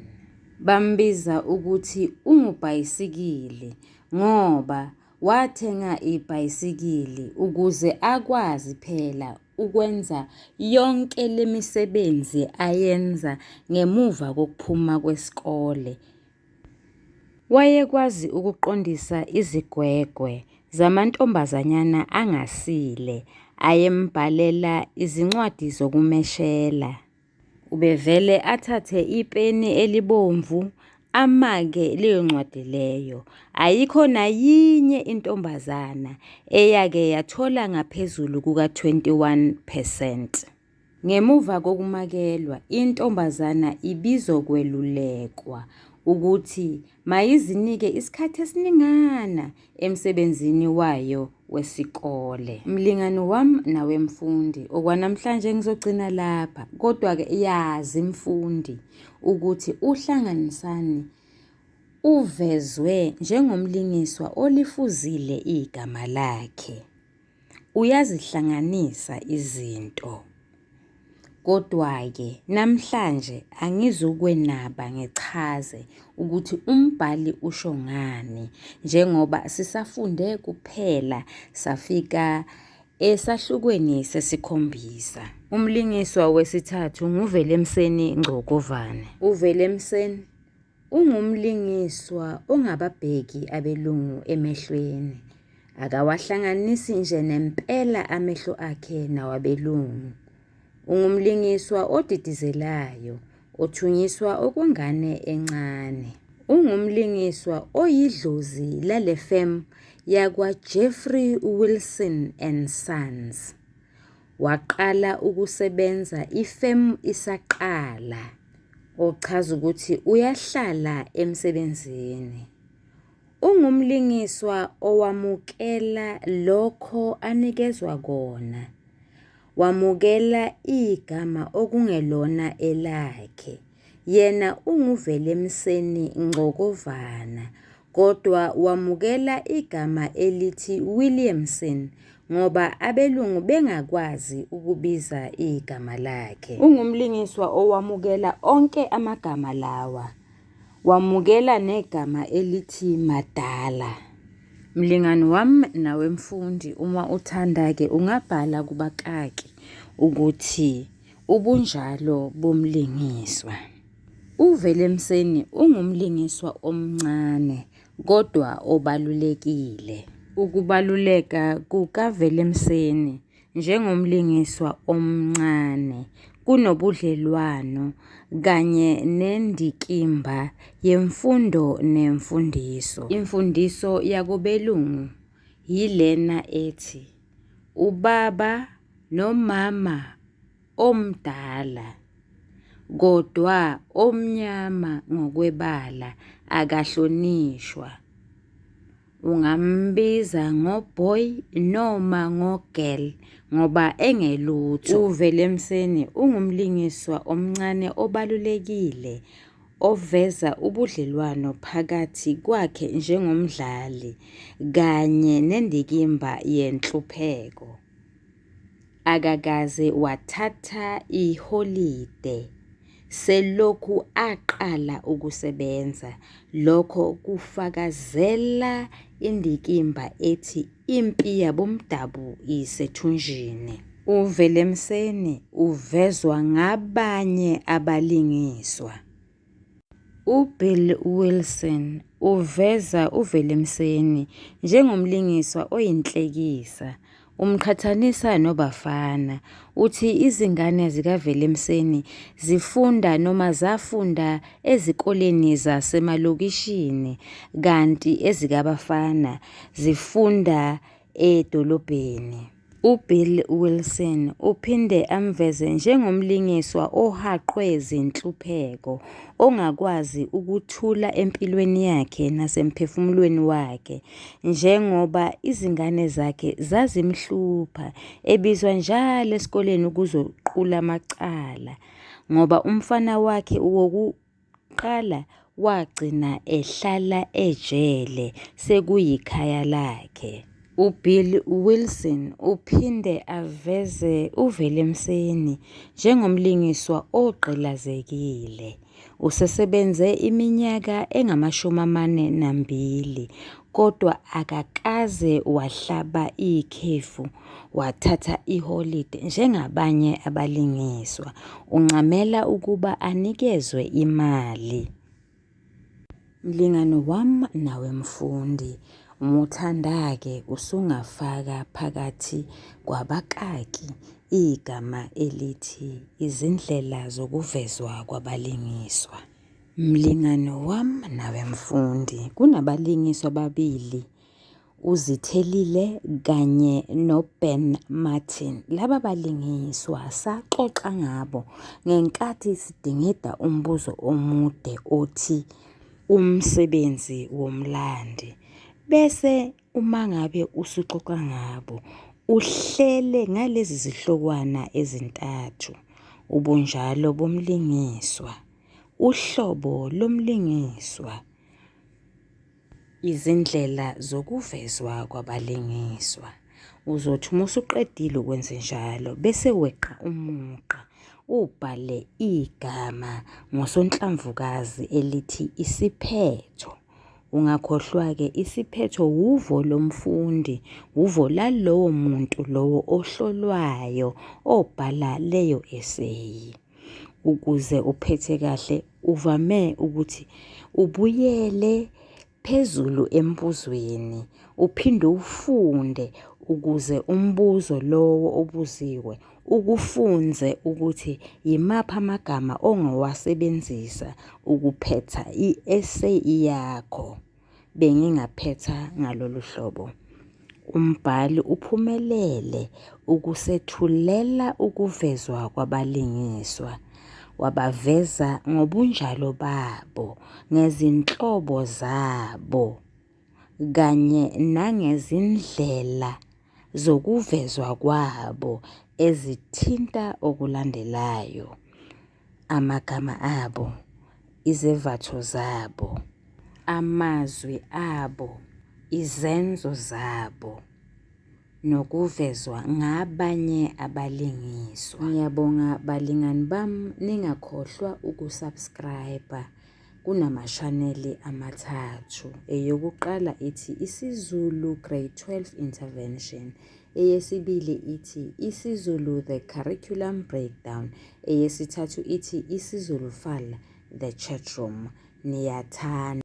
Speaker 1: Bambiza ukuthi ungubhayisikili ngoba wathenga ibhayisikili ukuze akwazi phela ukwenza yonke le misebenzi ayenza ngemuva kokuphuma kwesikole. Wayekwazi ukuqondisa izigwegwe zamantombazanyana angasile ayembhalela izincwadi zokumeshela. Ubevele athathe ipeni elibomvu amake leyo ncwadi leyo. Ayikho nayinye intombazana eyake yathola ngaphezulu kuka-21 percent. Ngemuva kokumakelwa, intombazana ibizokwelulekwa ukuthi mayizinike isikhathi esiningana emsebenzini wayo wesikole. Mlingani wami nawe mfundi, okwanamhlanje ngizogcina lapha. Kodwa-ke yazi mfundi ukuthi uHlanganisani uvezwe njengomlingiswa olifuzile igama lakhe. Uyazihlanganisa izinto. Kodwa-ke namhlanje angizukwenaba ngichaze ukuthi umbhali usho ngani njengoba sisafunde kuphela safika esahlukweni sesikhombisa. Umlingiswa wesithathu nguVelemseni Ngcokovane. UVelemseni Ungumlingiswa ongababheki abelungu emehlweni. Akawahlanganisi nje nempela amehlo akhe nawabelungu. Ungumlingiswa odidizelayo, othunyiswa okwengane encane. Ungumlingiswa oyidlozi lale femu yakwaJeffrey Wilson and Sons. Waqala ukusebenza ifemu isaqala, ochaza ukuthi uyahlala emsebenzini. Ungumlingiswa owamukela lokho anikezwa kona, wamukela igama okungelona elakhe. Yena unguVelemseni Ngcokovana kodwa wamukela igama elithi Williamson ngoba abelungu bengakwazi ukubiza igama lakhe. Ungumlingiswa owamukela onke amagama lawa, wamukela negama elithi Madala. Mlingani wami nawe mfundi uma uthanda-ke ungabhala kubakaki ukuthi ubunjalo bomlingiswa. UVelemseni ungumlingiswa omncane kodwa obalulekile. Ukubaluleka kukaVelemseni njengomlingiswa omncane kunobudlelwano kanye nendikimba yemfundo nemfundiso. Imfundiso yakobelungu yilena ethi ubaba nomama omdala kodwa omnyama ngokwebala akahlonishwa. Ungambiza ngo-boy noma ngo-girl ngoba engelutho. UVelemseni ungumlingiswa omncane obalulekile oveza ubudlelwano phakathi kwakhe njengomdlali kanye nendikimba yenhlupheko. Akakaze wathatha iholide selokhu aqala ukusebenza, lokho kufakazela indikimba ethi impi yabomdabu isethunjini. UVelemseni uvezwa ngabanye abalingiswa. UBill Wilson uveza uVelemseni njengomlingiswa oyinhlekisa, umqhathanisa noBafana. Uthi izingane zikaVelemseni zifunda noma zafunda ezikoleni zasemalokishini kanti ezikaBafana zifunda edolobheni. UBill Wilson uphinde amveze njengomlingiswa ohaqwe zinhlupheko, ongakwazi ukuthula empilweni yakhe nasemphefumulweni wakhe njengoba izingane zakhe zazimhlupha ebizwa njalo esikoleni ukuzoqula amacala ngoba umfana wakhe Qala wagcina ehlala ejele sekuyikhaya lakhe. UBill Wilson uphinde aveze uVelemseni njengomlingiswa ogqilazekile. Usesebenze iminyaka engama-42 kodwa akakaze wahlaba ikhefu wathatha iholide njengabanye abalingiswa, uncamela ukuba anikezwe imali. Mlingani wami nawe mfundi, uma uthanda-ke usungafaka phakathi kwabakaki igama elithi izindlela zokuvezwa kwabalingiswa. Mlingani wami nawe mfundi, kunabalingiswa ababili uZithelile kanye noBen Martin. Laba balingiswa saxoxa ngabo ngenkathi sidingida umbuzo omude othi umsebenzi womlandi. Bese uma ngabe usuxoxa ngabo uhlele ngalezi zihlokwana ezintathu, ubunjalo bomlingiswa, uhlobo lomlingiswa, Izindlela zokuvezwa kwabalingiswa. Uzothi uma usuqedile ukwenzenjalo bese weqa umugqa ubhale igama ngosonhlamvukazi elithi isiphetho. Ungakhohlwa-ke isiphetho wuvo lomfundi, wuvo lalowo muntu lowo ohlolwayo obhala leyo eseyi. Ukuze uphethe kahle uvame ukuthi ubuyele phezulu embuzweni uphinde ufunde ukuze umbuzo lowo obuziwe ukufunze ukuthi yimaphi amagama ongawasebenzisa ukuphetha i-essay yakho. Bengingaphetha ngalolu hlobo. Umbhali uphumelele ukusethulela ukuvezwa kwabalingiswa, wabaveza ngobunjalo babo, ngezinhlobo zabo kanye nangezindlela zokuvezwa kwabo ezithinta okulandelayo, amagama abo. Izevatho zabo, amazwi abo, izenzo zabo nokuvezwa ngabanye abalingiswa. Ngiyabonga balingani bam, ningakhohlwa ukusubscribe. Kunamashaneli amathathu. Eyokuqala ithi isiZulu Grade 12 Intervention. Eyesibili ithi isiZulu The Curriculum Breakdown. Eyesithathu ithi isiZulu Fal The Chat Room. Niyathanda.